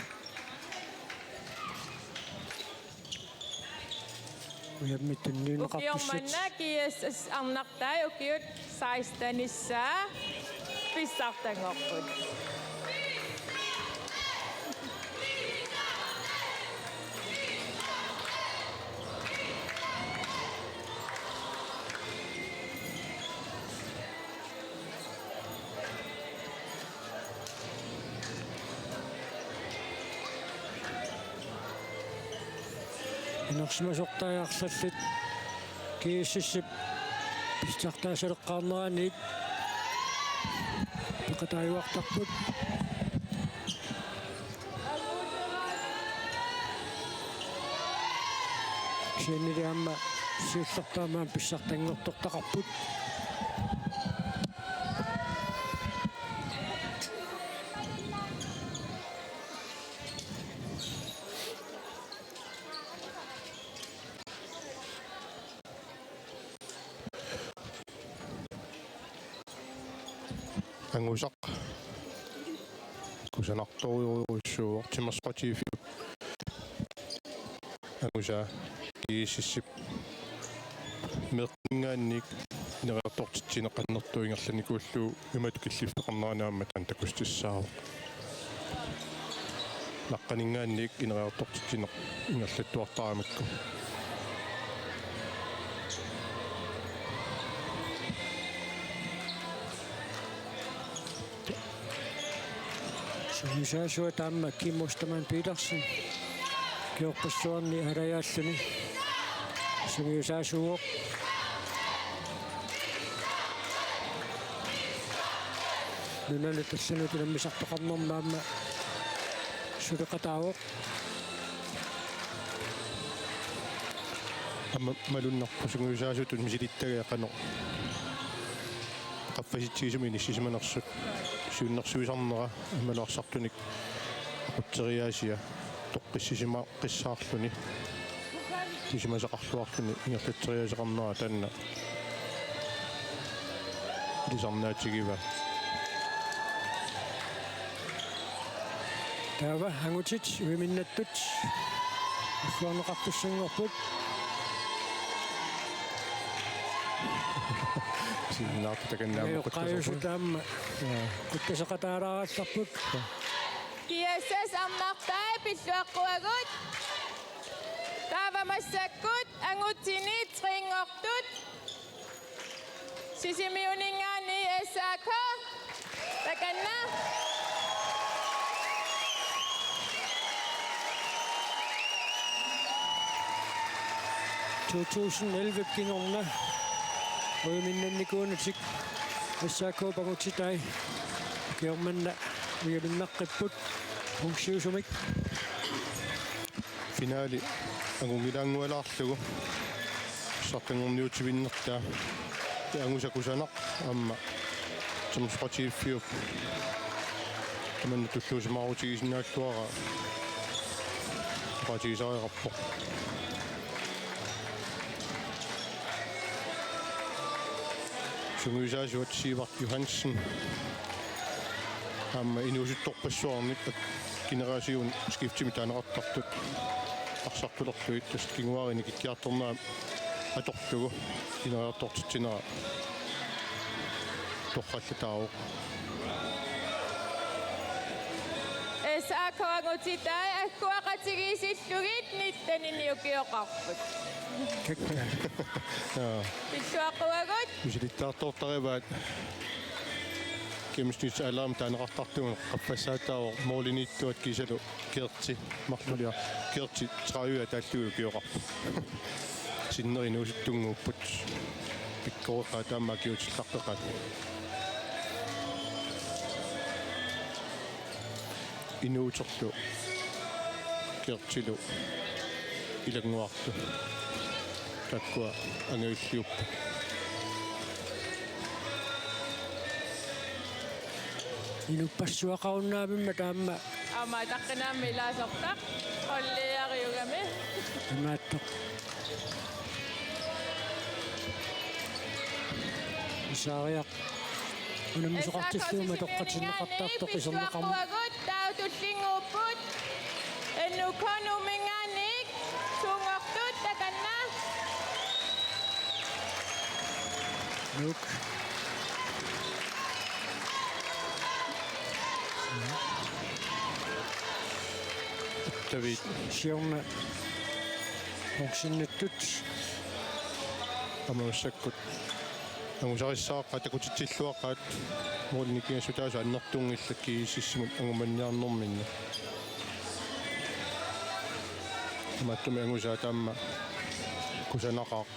Uiami tunniunneqartussat. Ukioq manna G S S arnartai ukiut sekstenissaa pissartanngorput. Inersimasortai arlallit G S S-ip pissartaasaleqqaarneraniit peqataajuartarput. Kisiannili aamma siullerpaamik pissartanngortortaqarput. Angusaq. Kusanartorujussuuvoq timersoqatigiiffiup. Angusaa G S S-ip meeqqaninngaanniit ineriartortitsineq annertuut ingerlanikuullugu imatut killiffeqarnerani aamma taanna takussutissaasoq. Naqqaninngaanniit ineriartortitsineq ingerlattuartaramikku. Sungiusaasuat aamma Kim Ostermann Petersen. Ukiorpassuarni aalajaalluni sungiusaasuuvoq. Nunanut allanut unammisartoqarnermut aamma suleqataavoq. Aamma malunnarpoq sungiusaasutut misilittagaat qanoq qaffasitsigisumik inissisimanersut. Siunnersuisarnera aammalu arsartunik aqutseriaasia toqqissisimaqqissaarluni. Isumasaqarluarluni ingerlatseriaaseqarnera taanna ilisarnaatigivaa. Taava angutit uiminnattut agguarneqartussanngorput. Sinnaartut takanna aamma ajoqqaajusut quttasoqarput. Aamma. Jaa. Quttaseqataalaarallarput. G S S arnartai pilluaqquagut. Taava massakkut angutini trinngortut. Sisimiuninngaanniit S A K. Takanna. To tusind elleve kingorna uiminnannikuunatik S A K-p angutitai ukioq manna uiaminnaqqipput. Punkt syv sumik. Finaali angunngilaanngualaarlugu. Pissartanngorniutivinnertaa. Angusa kusanaq aamma timersoqatigiiffiup tamanna tulluusimaarutigisinnaalluaraa oqaatigisariaqarpoq. Sungiusaasuat Sivert Johansen. Aamma inuusuttorpassuarnik generationskiftimi taaneqartartut arsartulerlugit, tassa kinguaarinik ikkiartornera atorlugu ineriartortitsinera torrallataavoq. S A K angutitai agguaqatigiissillugit nittenini ukioqarput. Jaa. Pilluaqquagut. Misilittaartortarivaat. Gennemsnitsalderimi taaneqartartugut qaffassaataavoq, målimiittuat kiisalu Gerti, marlulia Gerti tredive taallugit ukioqarpoq. Sinneri inuusuttunnguupput. Pikkoreqaat aamma akiuutsillaqqeqaat. Inuuterlu Gertilu ilannguarlu taakkua angajulliupput. Inuppassuaqarunnaavimmat aamma. Aamma ataqqinaammik ilaasortaq. Qolliariugami. Imaattoq. Isaariaq. Unammisoqartillugu matoqqatinneqartartoq iserneqarmat. Taava tullinnguupput. N U K Nuumminngaanniit suunngortut takanna. Nuuk. David. Siorna. Onsinnattut. Aamma massakkut angusarissaaqaat, takutitsilluaqaat, målinik nikingassutaasut annertunngillat G S S-imut angumaniarnerminni. Tamatuma angusaat aamma kusanaqaaq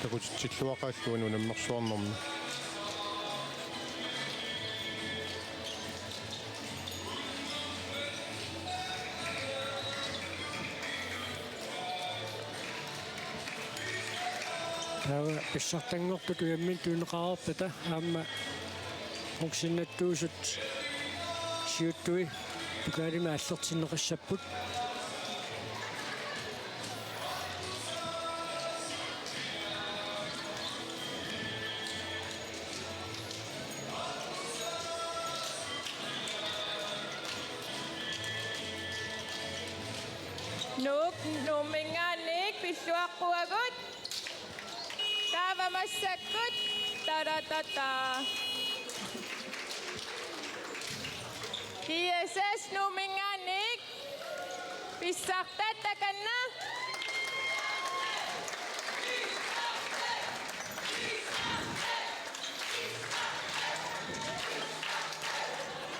takutitsilluaqaat uani unammersuarnermi. Taava pissartanngortut ujamminnik tunineqareerpata aamma onsinnattuusut siuttui pokalimik aallertinneqassapput. Nuuk Nuumminngaanniit pilluaqquagut. Taava massakkut. Taratata. G S S Nuumminngaanniit. Pissartat takanna.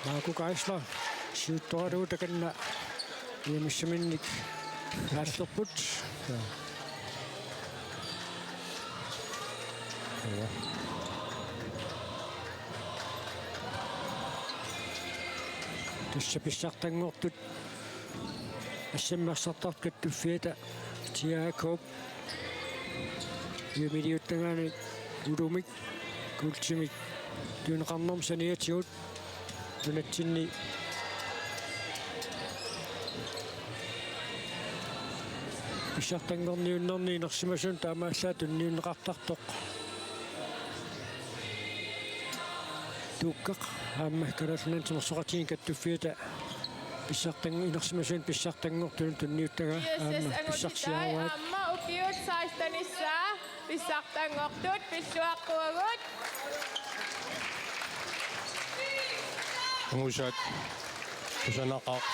Marco Geisler siuttoralugu takanna unammissaminnik aallerput. Ja. Tassa pissartanngortut S M arsartartut kattuffiata T A K-p ujamiliuttagaanni ulumik kuultimik tunineqarnermut saniatigut nunatsinni pissartanngorniunnerni inersimasunut taamaallaat tunniunneqartartoq Tuukkaq aamma Kalaallit Nunaanni Timersoqatigiinni kattuffiata pissartang-, inersimasunut pissartanngortunut tunniuttagaa aamma pissarsiaraat. Aamma ukiut sekstenissaa pissartanngortut pilluaqquagut. Angusaat kusanaqaaq.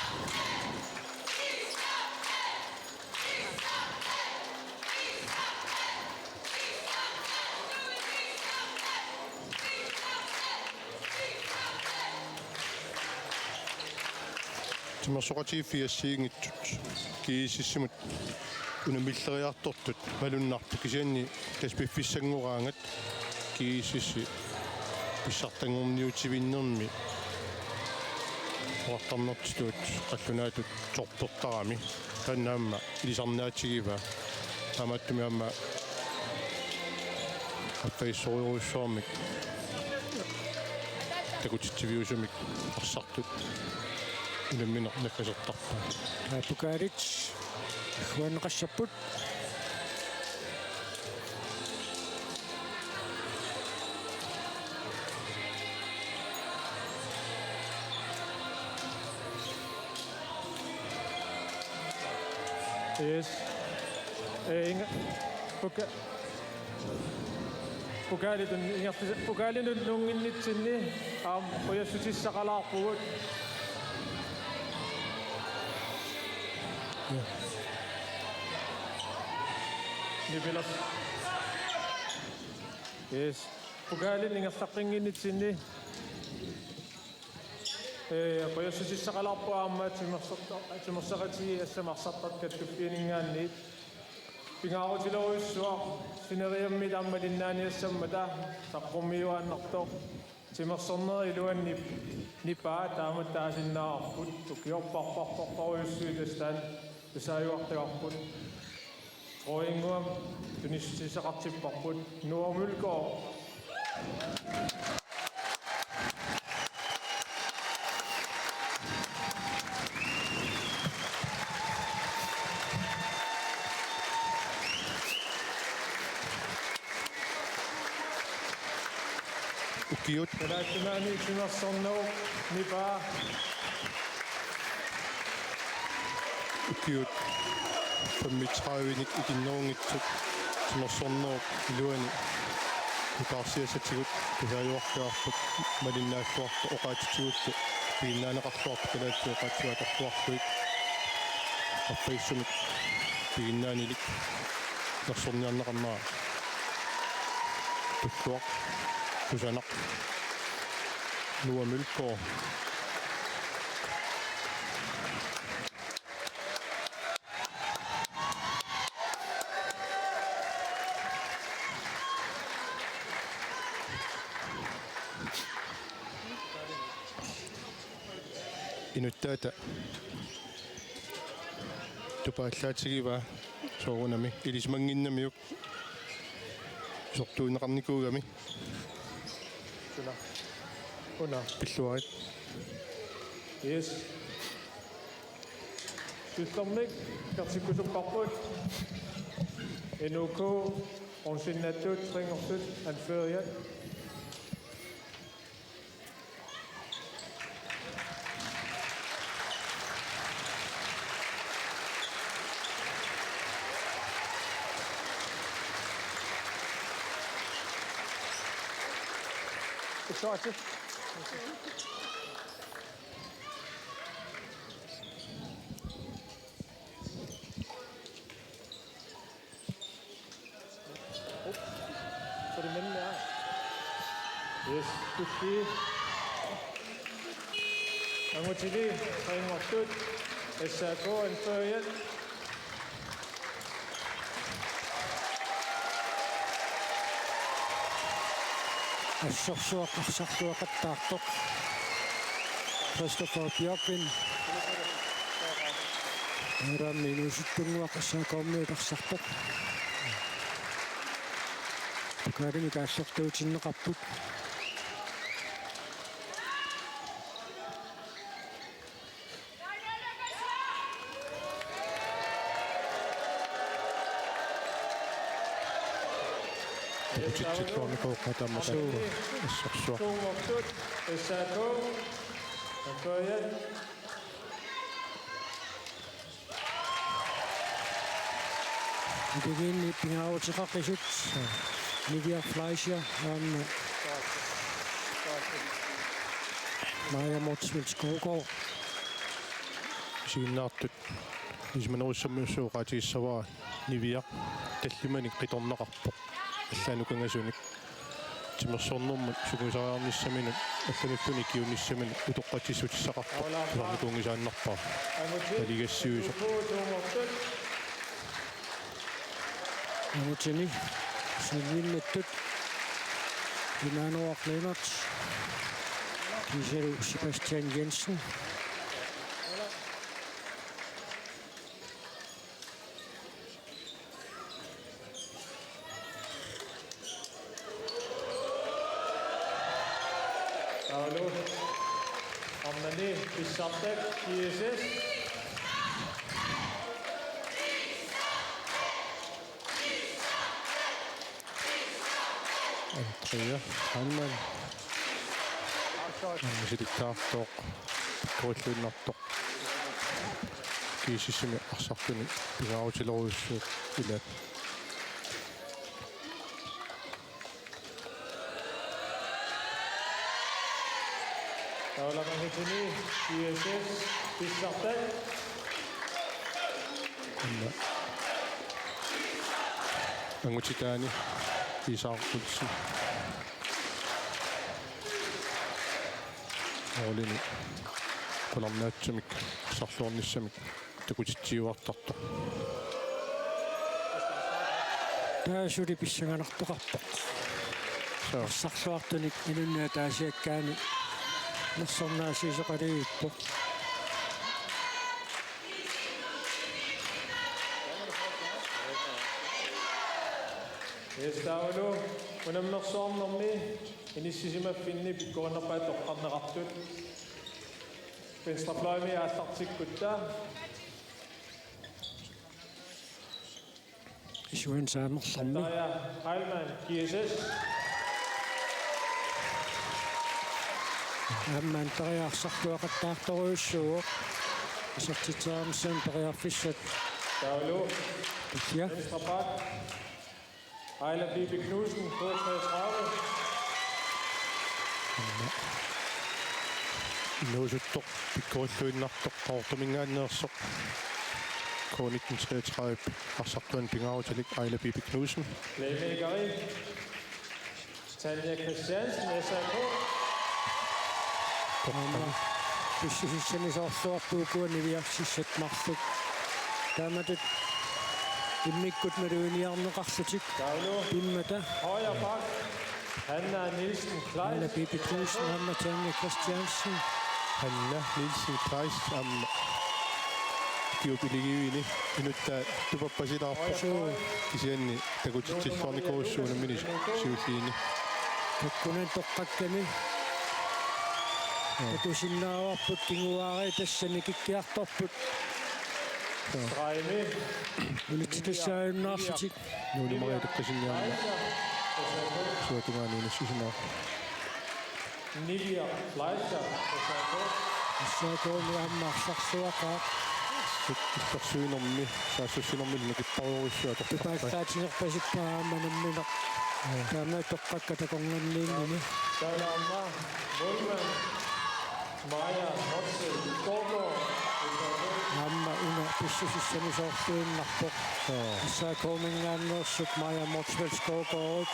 Timersoqatigiiffiit assigiinngitsut G S S-imut unammilleriartortut malunnarpoq, kisianni tassa piffissanngoraangat G S S-i pissartanngorniutivinnermi Oqartarnertutut qallunaatut torpertarami. Taanna aamma ilisarnaatigivaa. Taamaattumik aamma qaffasissorujussuarmik takutitsiviusumik arsartut unammineq naggasertarpaat. Pokaalit agguanneqassapput. Yes. Eh, inga-, poka-, pokaalitun-, ingerlasi-, pokaalinut nuunnginnitsinni aamma qujassutissaqalaarpugut. Nipilersoq. Yes. Pokaalin ingerlaqqinnginnitsinni. Ee, qujassutissaqalaarpugut aamma timersorta-, timersoqatigiit assammik arsartartut kattuffianinngaanniit. Pingaarutilerujussuaq sineriammi aamma malinnaaniassammata saqqummiuaannartoq. Timersornerup iluani nip-, nipaa taamatut taasinnaavarput, ukiorpassuarpassuarujussuit tassa taanna tusaajuartagarput. Dronninguami tunissutissaqartipparput Noah Mølgaard. Ukiut. Kalaallit Nunaanni timersornerup nipaa. Ukiut femogtredive-nik ikinnerunngitsut timersornerup iluani nutaarsiassatigut tusaajuartagarput malinnaalluartut oqaatsitigullu piginnaaneqarluartut kalaallit oqaatsigut atorluarlugit. Qaffasissumik piginnaanilik nersorniarneqarnera tulluaq kusanaq Noah Mølgaard. Inuttaata tupaallaatigivaa soorunami ilisimannginnamiuk isortuunneqarnikuugami. Suna. Una. Pilluarit. Yes. Siullermik isertikkusupparput. N U K ornsinnattut, tre-nngortut, anføreriat. Excited. Op. Så er det mændene her. Yes, dygtige. Angutili, tre-nngortut, S A K anføreriat. Assorsuaq arsarluaqattaartoq Christopher Bjørkvin. Arammi inuusuttunnguaq S A K-miut arsartoq. Pokaalimik aallertuutinneqarput. Takutitsilluarnikuuvoq taama. Suu. Assorsuaq. Toortut S A K. Anføreriat. Ikigiinni pingaaruteqaqisut Niviaq Fleischer aamma Maja Motzfeldt Skovgaard. Isiginnaartut ilisimanerussammiussuuqaatigissavara Niviaq tallimanik qitornaqarpoq. Allaanukangasunik. Timersornermut sungiusariarnissaminut allanulluunniit ikiuinnissaminut utoqqatsissutissaqarpoq tusarnikuunngisaannarpara. Maligassiuisoq. Angutini siulliunnattut Immanuel Lennert kiisalu Sebastian Jensen. Sartak, G S S. Andrea Heilmann. Silikkaartoq. Kuilluinnartoq. G S S-imi arsartuni pingaarutilerujussuuvoq ilaat. Taulama hetini, G S S, pissartat. Anna. Angutitaani Isak Olsen. Målini qularnaatsumik arsarluarnissamik takutitsiuartartoq. Taava suli pissanganartoqarpoq. Suu. Arsarluartunik inunnik ataasiakkaani nersornaasiisoqalivippoq. Yes, taavalu unammersuarnermi inissisimaffinni pikkorinnerpaat toqqarneqartut. Venstrefløjimi aallartikkutta. Isuan saamerlermi. Andrea Heilmann, G S S. Aamma Andrea arsarluaqattaartorujussuuvoq. Isertitseriarnissamut periarfissat. Taavalu. Ja. Venstre back. Aila Bibi Knudsen, K treogtredive. Inuusuttoq pikkorilluinnartoq Qaqortuminngaanneersoq. K nitten treogtredive arsartuani pingaarutilik Aila Bibi Knudsen. Playmakeri Tanja Christiansen, S A K. Aamma pissusissamisoorluarpoq ukua niviarsissat marluk. Taamatut immikkut maluginiarneqarlutik. Taavalu. Pimmata. Højre back. Hanna Nielsen Kleist. Hanna Bibi Knudsen, aamma Tanja Christiansen. Hanna Nielsen Kleist, aamma. Kiup iligiviini inuttaa tupappasilaarpoq. Suu. Kisianni takutitsilluarnikorujussuuvoq unammineq siulliini. Takkuneq toqqakkami. Joo. Takusinnaavarput kinguaariit tassani kikkiartorput. Joo. Unitsitassaajunnarlutik. Nuuni Maria Lukasenip aamma suatungaani unitsisimaarpoq. Nivia Fleischer, S A K. S A K-mi aamma arsarluaqaaq. Sut-, illersuinermi, saassussinermillu nakipparujussuaq atortarpai. Tupaallaatsinerpasippaa aamma nammineq. Joo. Taama toqqakka takornanniinnini. Taava aamma målmand Maja Motzfeldt Skovgaard, S A K. Aamma una pissusissamisoorluinnarpoq. Joo. S A K-minngaanneersoq Maja Motzfeldt Skovgaard.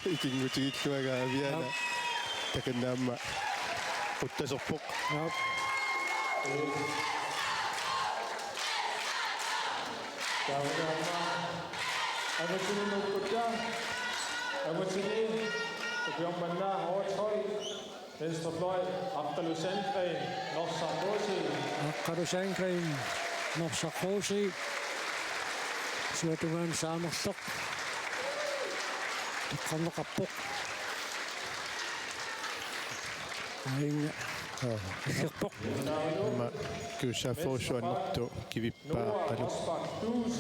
Ikinngutigilluagaa Aviana. Aap. Takanna aamma quttaserpoq. Aap. Taava aamma angutinut nuukkutta. Angutini ukioq manna H tolv. Venstrefløj, Aqqalu Sandgreen, Norsaq K C. Aqqalu Sandgreen, Norsaq K C. Suatungaani saamerloq. Toqqarneqarpoq. Aajuna. Joo. Illerpoq. Aamma kiussaafferujussuaq annertooq kivippaa Aqqalu. Noah Rosbach Duus,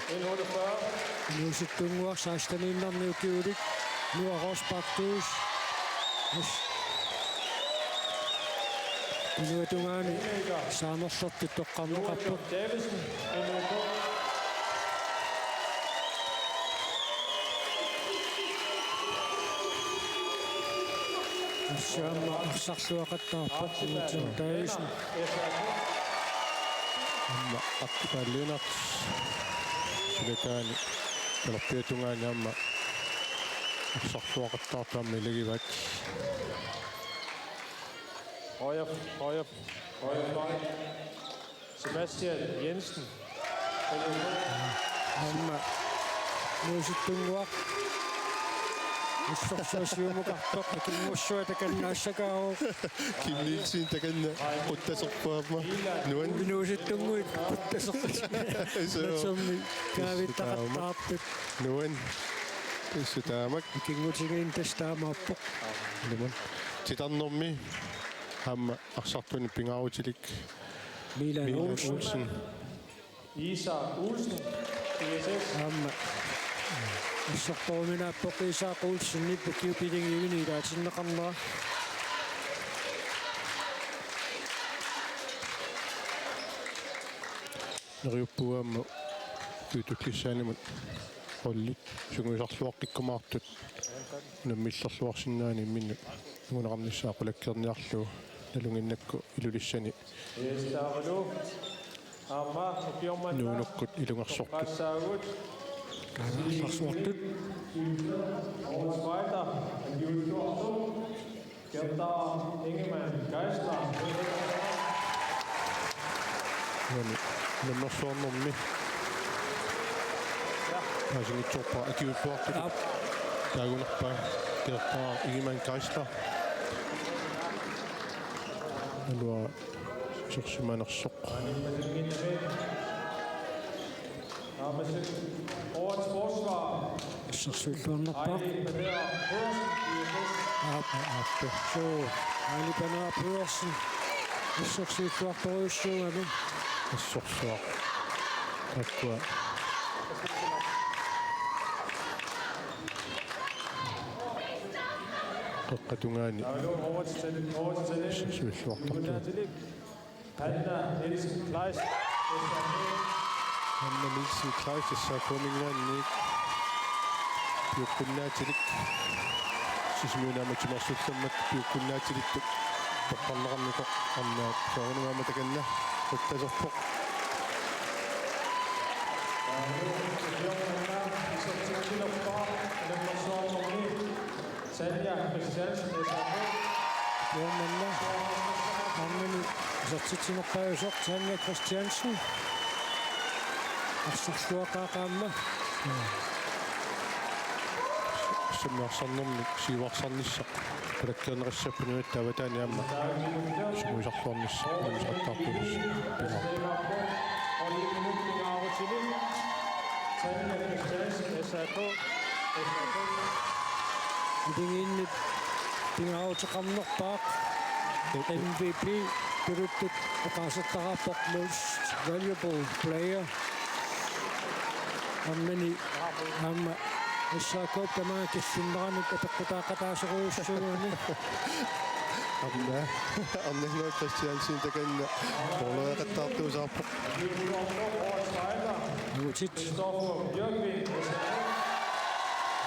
L otteogfyrre. Inuusuttunnguaq seksteniinnarnik ukiulik. Noah Rosbach Duus. Yes. Inuatungaani saamerlertut toqqarneqarpoq. Davidsen, N O K. Assut aamma arsarluaqattaarpoq, Martin Davidsen. Aamma Artupaat Lennert. Sulataani talerpiatungaani aamma arsarluaqattaartut aamma ilagivaat. Højre, højre, højre fløj. Sebastian Jensen. Aamma Inuusuttunnguaq. Illersuusiumukartoq, ikinngussuaq takanna assakaavoq. Kim Nielsen takanna quttaserpoq aamma. Nuann. Inuusuttunnguit quttaserpoq. Suu. Natermi kaavittaqattaartut. Nuann. Tassa taamak. Ikinngutigiinni tassa taamaappoq. Nuann. Titarnermi. Aamma arsartuunik pingaarutilik Milan Milan Olsen. Olsen. Isak Olsen, I S S. Aamma assortoruminaappoq Isak Olsen, nippu kiupilingi uni ilaatinneqarnera. Neriuppunga aamma Q-tullissaanimut hollit sungiusarluaqqikkumaartut unammillerluarsinnaanani imminnut anguneqarnissaa qulakkeerniarlugu, nalunnginnakku Ilulissani Nuunukkut ilungersortut. Qaassaarsuartut. Årets fighter, Juul Thorstrup, Gerda Ingemann Geisler. Uani unammersuarnermi paasingitsoorpaa akiuuttuartut. Aap. Taagunarpaa Gerda Ingemann Geisler. Alua isersimanersoq. Årets forsvar. Assersuilluarnerpaaq. Aili Panera Pedersen, I S S. Aap, aap. Suu, Aili Panera Pedersen. Assersuilluartorujussuugami. Assorsuaq. Taakkua. Qeqqata tungaani. Årets tal-, årets talent. Assersuilluartartut. Hanna Nielsen Kleist, S A K. Hanna Nielsen Kleist, S A K-minngaanniit. Piukkunnaatilik. Sisimiuni aamma timersullammat piukkunnaatilittut toqqarneqarnikoq aamma soorunami aamma takanna quttaserpoq. Tanja Christiansen, S A K. Nuannerma. Arnani isertitsinerpaajusoq Tanja Christiansen. Arsarluaqaaq aamma. Sammi arsarnermik siuarsarnissaq qulakkeerneqassappat nunatta avataani aamma sungiusarluarnissaq unammisaqattaartuusoq. Tanja Christiansen, S A K. Iligiinnit pingaaruteqarnerpaaq M V P, tuluttut oqaasertaqarpoq Most Valuable Player. Arnani aamma S A K tamaanga killinneranut apeqqutaaqataasorujussuugami. Aamma, Arnannguaq Christiansen takanna måleqattaartuusaarpoq. Angutit.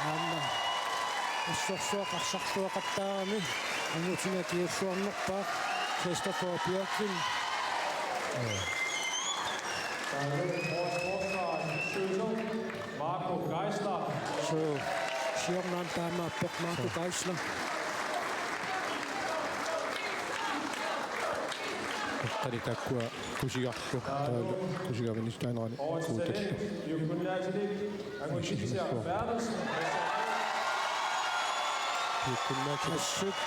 Aamma. Assorsuaq arsarluaqattaarami. Angutini akiuussuarnerpaaq. Christoffer Bjørklund. Marco Geisler. Suu, siorna taamaappoq Marco Geisler. Qali taakkua kusigarlu, taavalu kusigaminissaanerani kuutallu. Piukkunnaatilik. Assut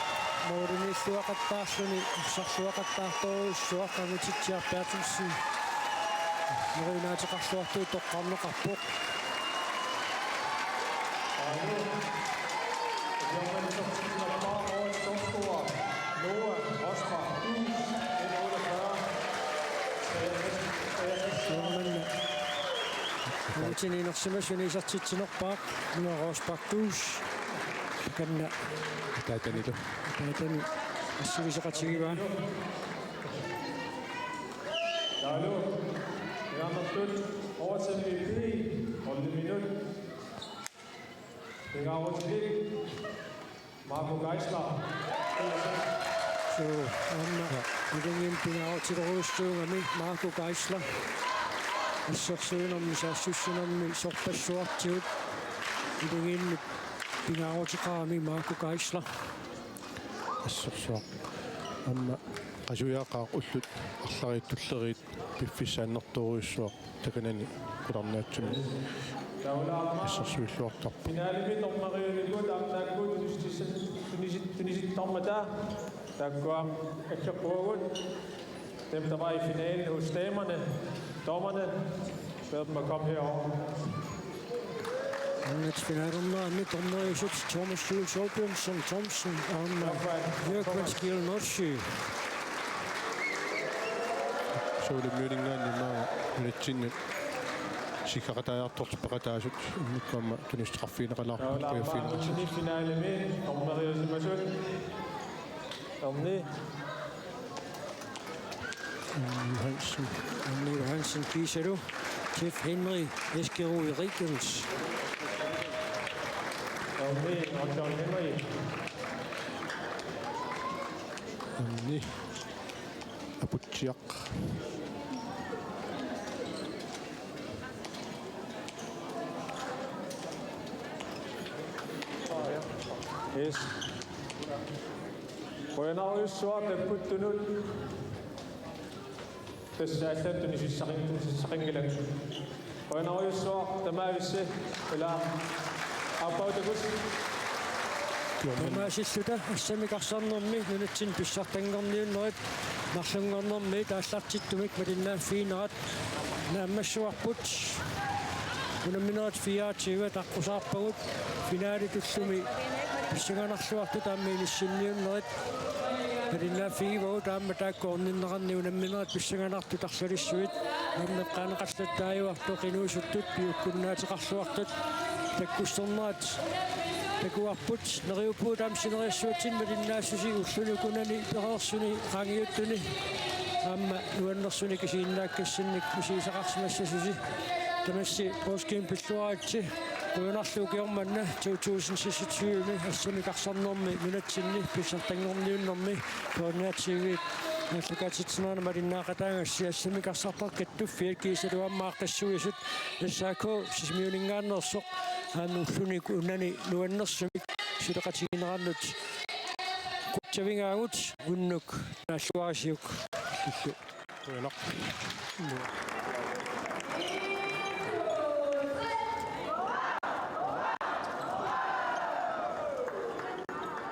målimiilluaqattaarluni arsarluaqattaartorujussuaq Angutitsiaq Berthelsen. Neriunaateqarluartut toqqarneqarpoq. Angutini inersimasuni isertitsinerpaaq Noah Rosbach Duus. Takanna. Ataatanilu. Ataatani. Assuliseqatigivaa. Taavalu. Pingaarnertut. Årets M V P. Holdiminnut. Pingaarutilik. Marco Geisler. Suu, aamma. Iligiinnit pingaarutilerujussuugami Marco Geisler. Assersuinermi saassussinermi sorpassuartigut. Iligiinnit pingaaruteqarami Marco Geisler. Assorsuaq. Aamma qasujaaqaaq ullut arlariit tulleriit piffissaq annertoorujussuaq takanani qularnaatsumik assersuilluartarpoq. Finalemi dommeriunikut aamma taakku tunisi-, tunisi-, tunisittarmata taakkua aggerpugut. Dem, der var i finalen hos damerne. Dommerne, bed dem at komme herover. Annat finalernerani dommeriusut Thomas Juul Thorbjørnsen Thomsen aamma Jørgen Skjell Nordsjø. Soorlu immiuningaanniit maanga nunatsinnut siggaqataajartortut peqataasut immikkut aamma tunissutaqarfigineqalaarput. Qujafigineqarpoq. Finalemi dommeriusimasut. Erni Johansen. Erni Johansen kiisalu Jeff Henry Eskeru Rickens. Erni John Henry. Erni Aputsiaq. Yes. Qujanarujussuaq takkuttunut. Tassa allatut tunissutissaqan-, tunissutissaqanngilat. Qujanarujussuaq tamaavissi ila aappaa takuss. Tamaasilluta assamik arsarnermi nunatsinni pissartanngorniunnerit marlunngornermiit aallartittumik malinnaaffiginerat naammassivarput. Unamminerit fireogtyve aqqusaarpagut. Finalitut ullumi pissanganarluartut aamma inissinniunnerit malinnaaffigivagut, aamma taakku orninneranni unamminerit pissanganartut arlalissuit aamma eqqaaneqarsinnaajuartut inuusuttut piukkunnaateqarluartut takkussornerat takuarput. Neriuppugut aamma sineriassuatsinni malinnaassusi ulluni ukunani pereersuni qaangiuttuni aamma nuannersunik isiginnaakkassinnik misigisaqarsimassasusi. Tamassi poorskemi pilluaritsi. Qujanarlu ukioq manna to tusind seksogtyve-mi assamik arsarnermi nunatsinni pissartanngorniunnermi P N R T V aallakaatitsinerani malinnaaqataagassi. Assamik arsartut kattuffiat kiisalu aamma aaqqissuisut S A K Sisimiuninngaanneersoq aamma ulluni ukunani nuannersumik suleqatigiinnerannut qutsavigaagut. Unnuk naalluarisiuk illu. Qujanaq.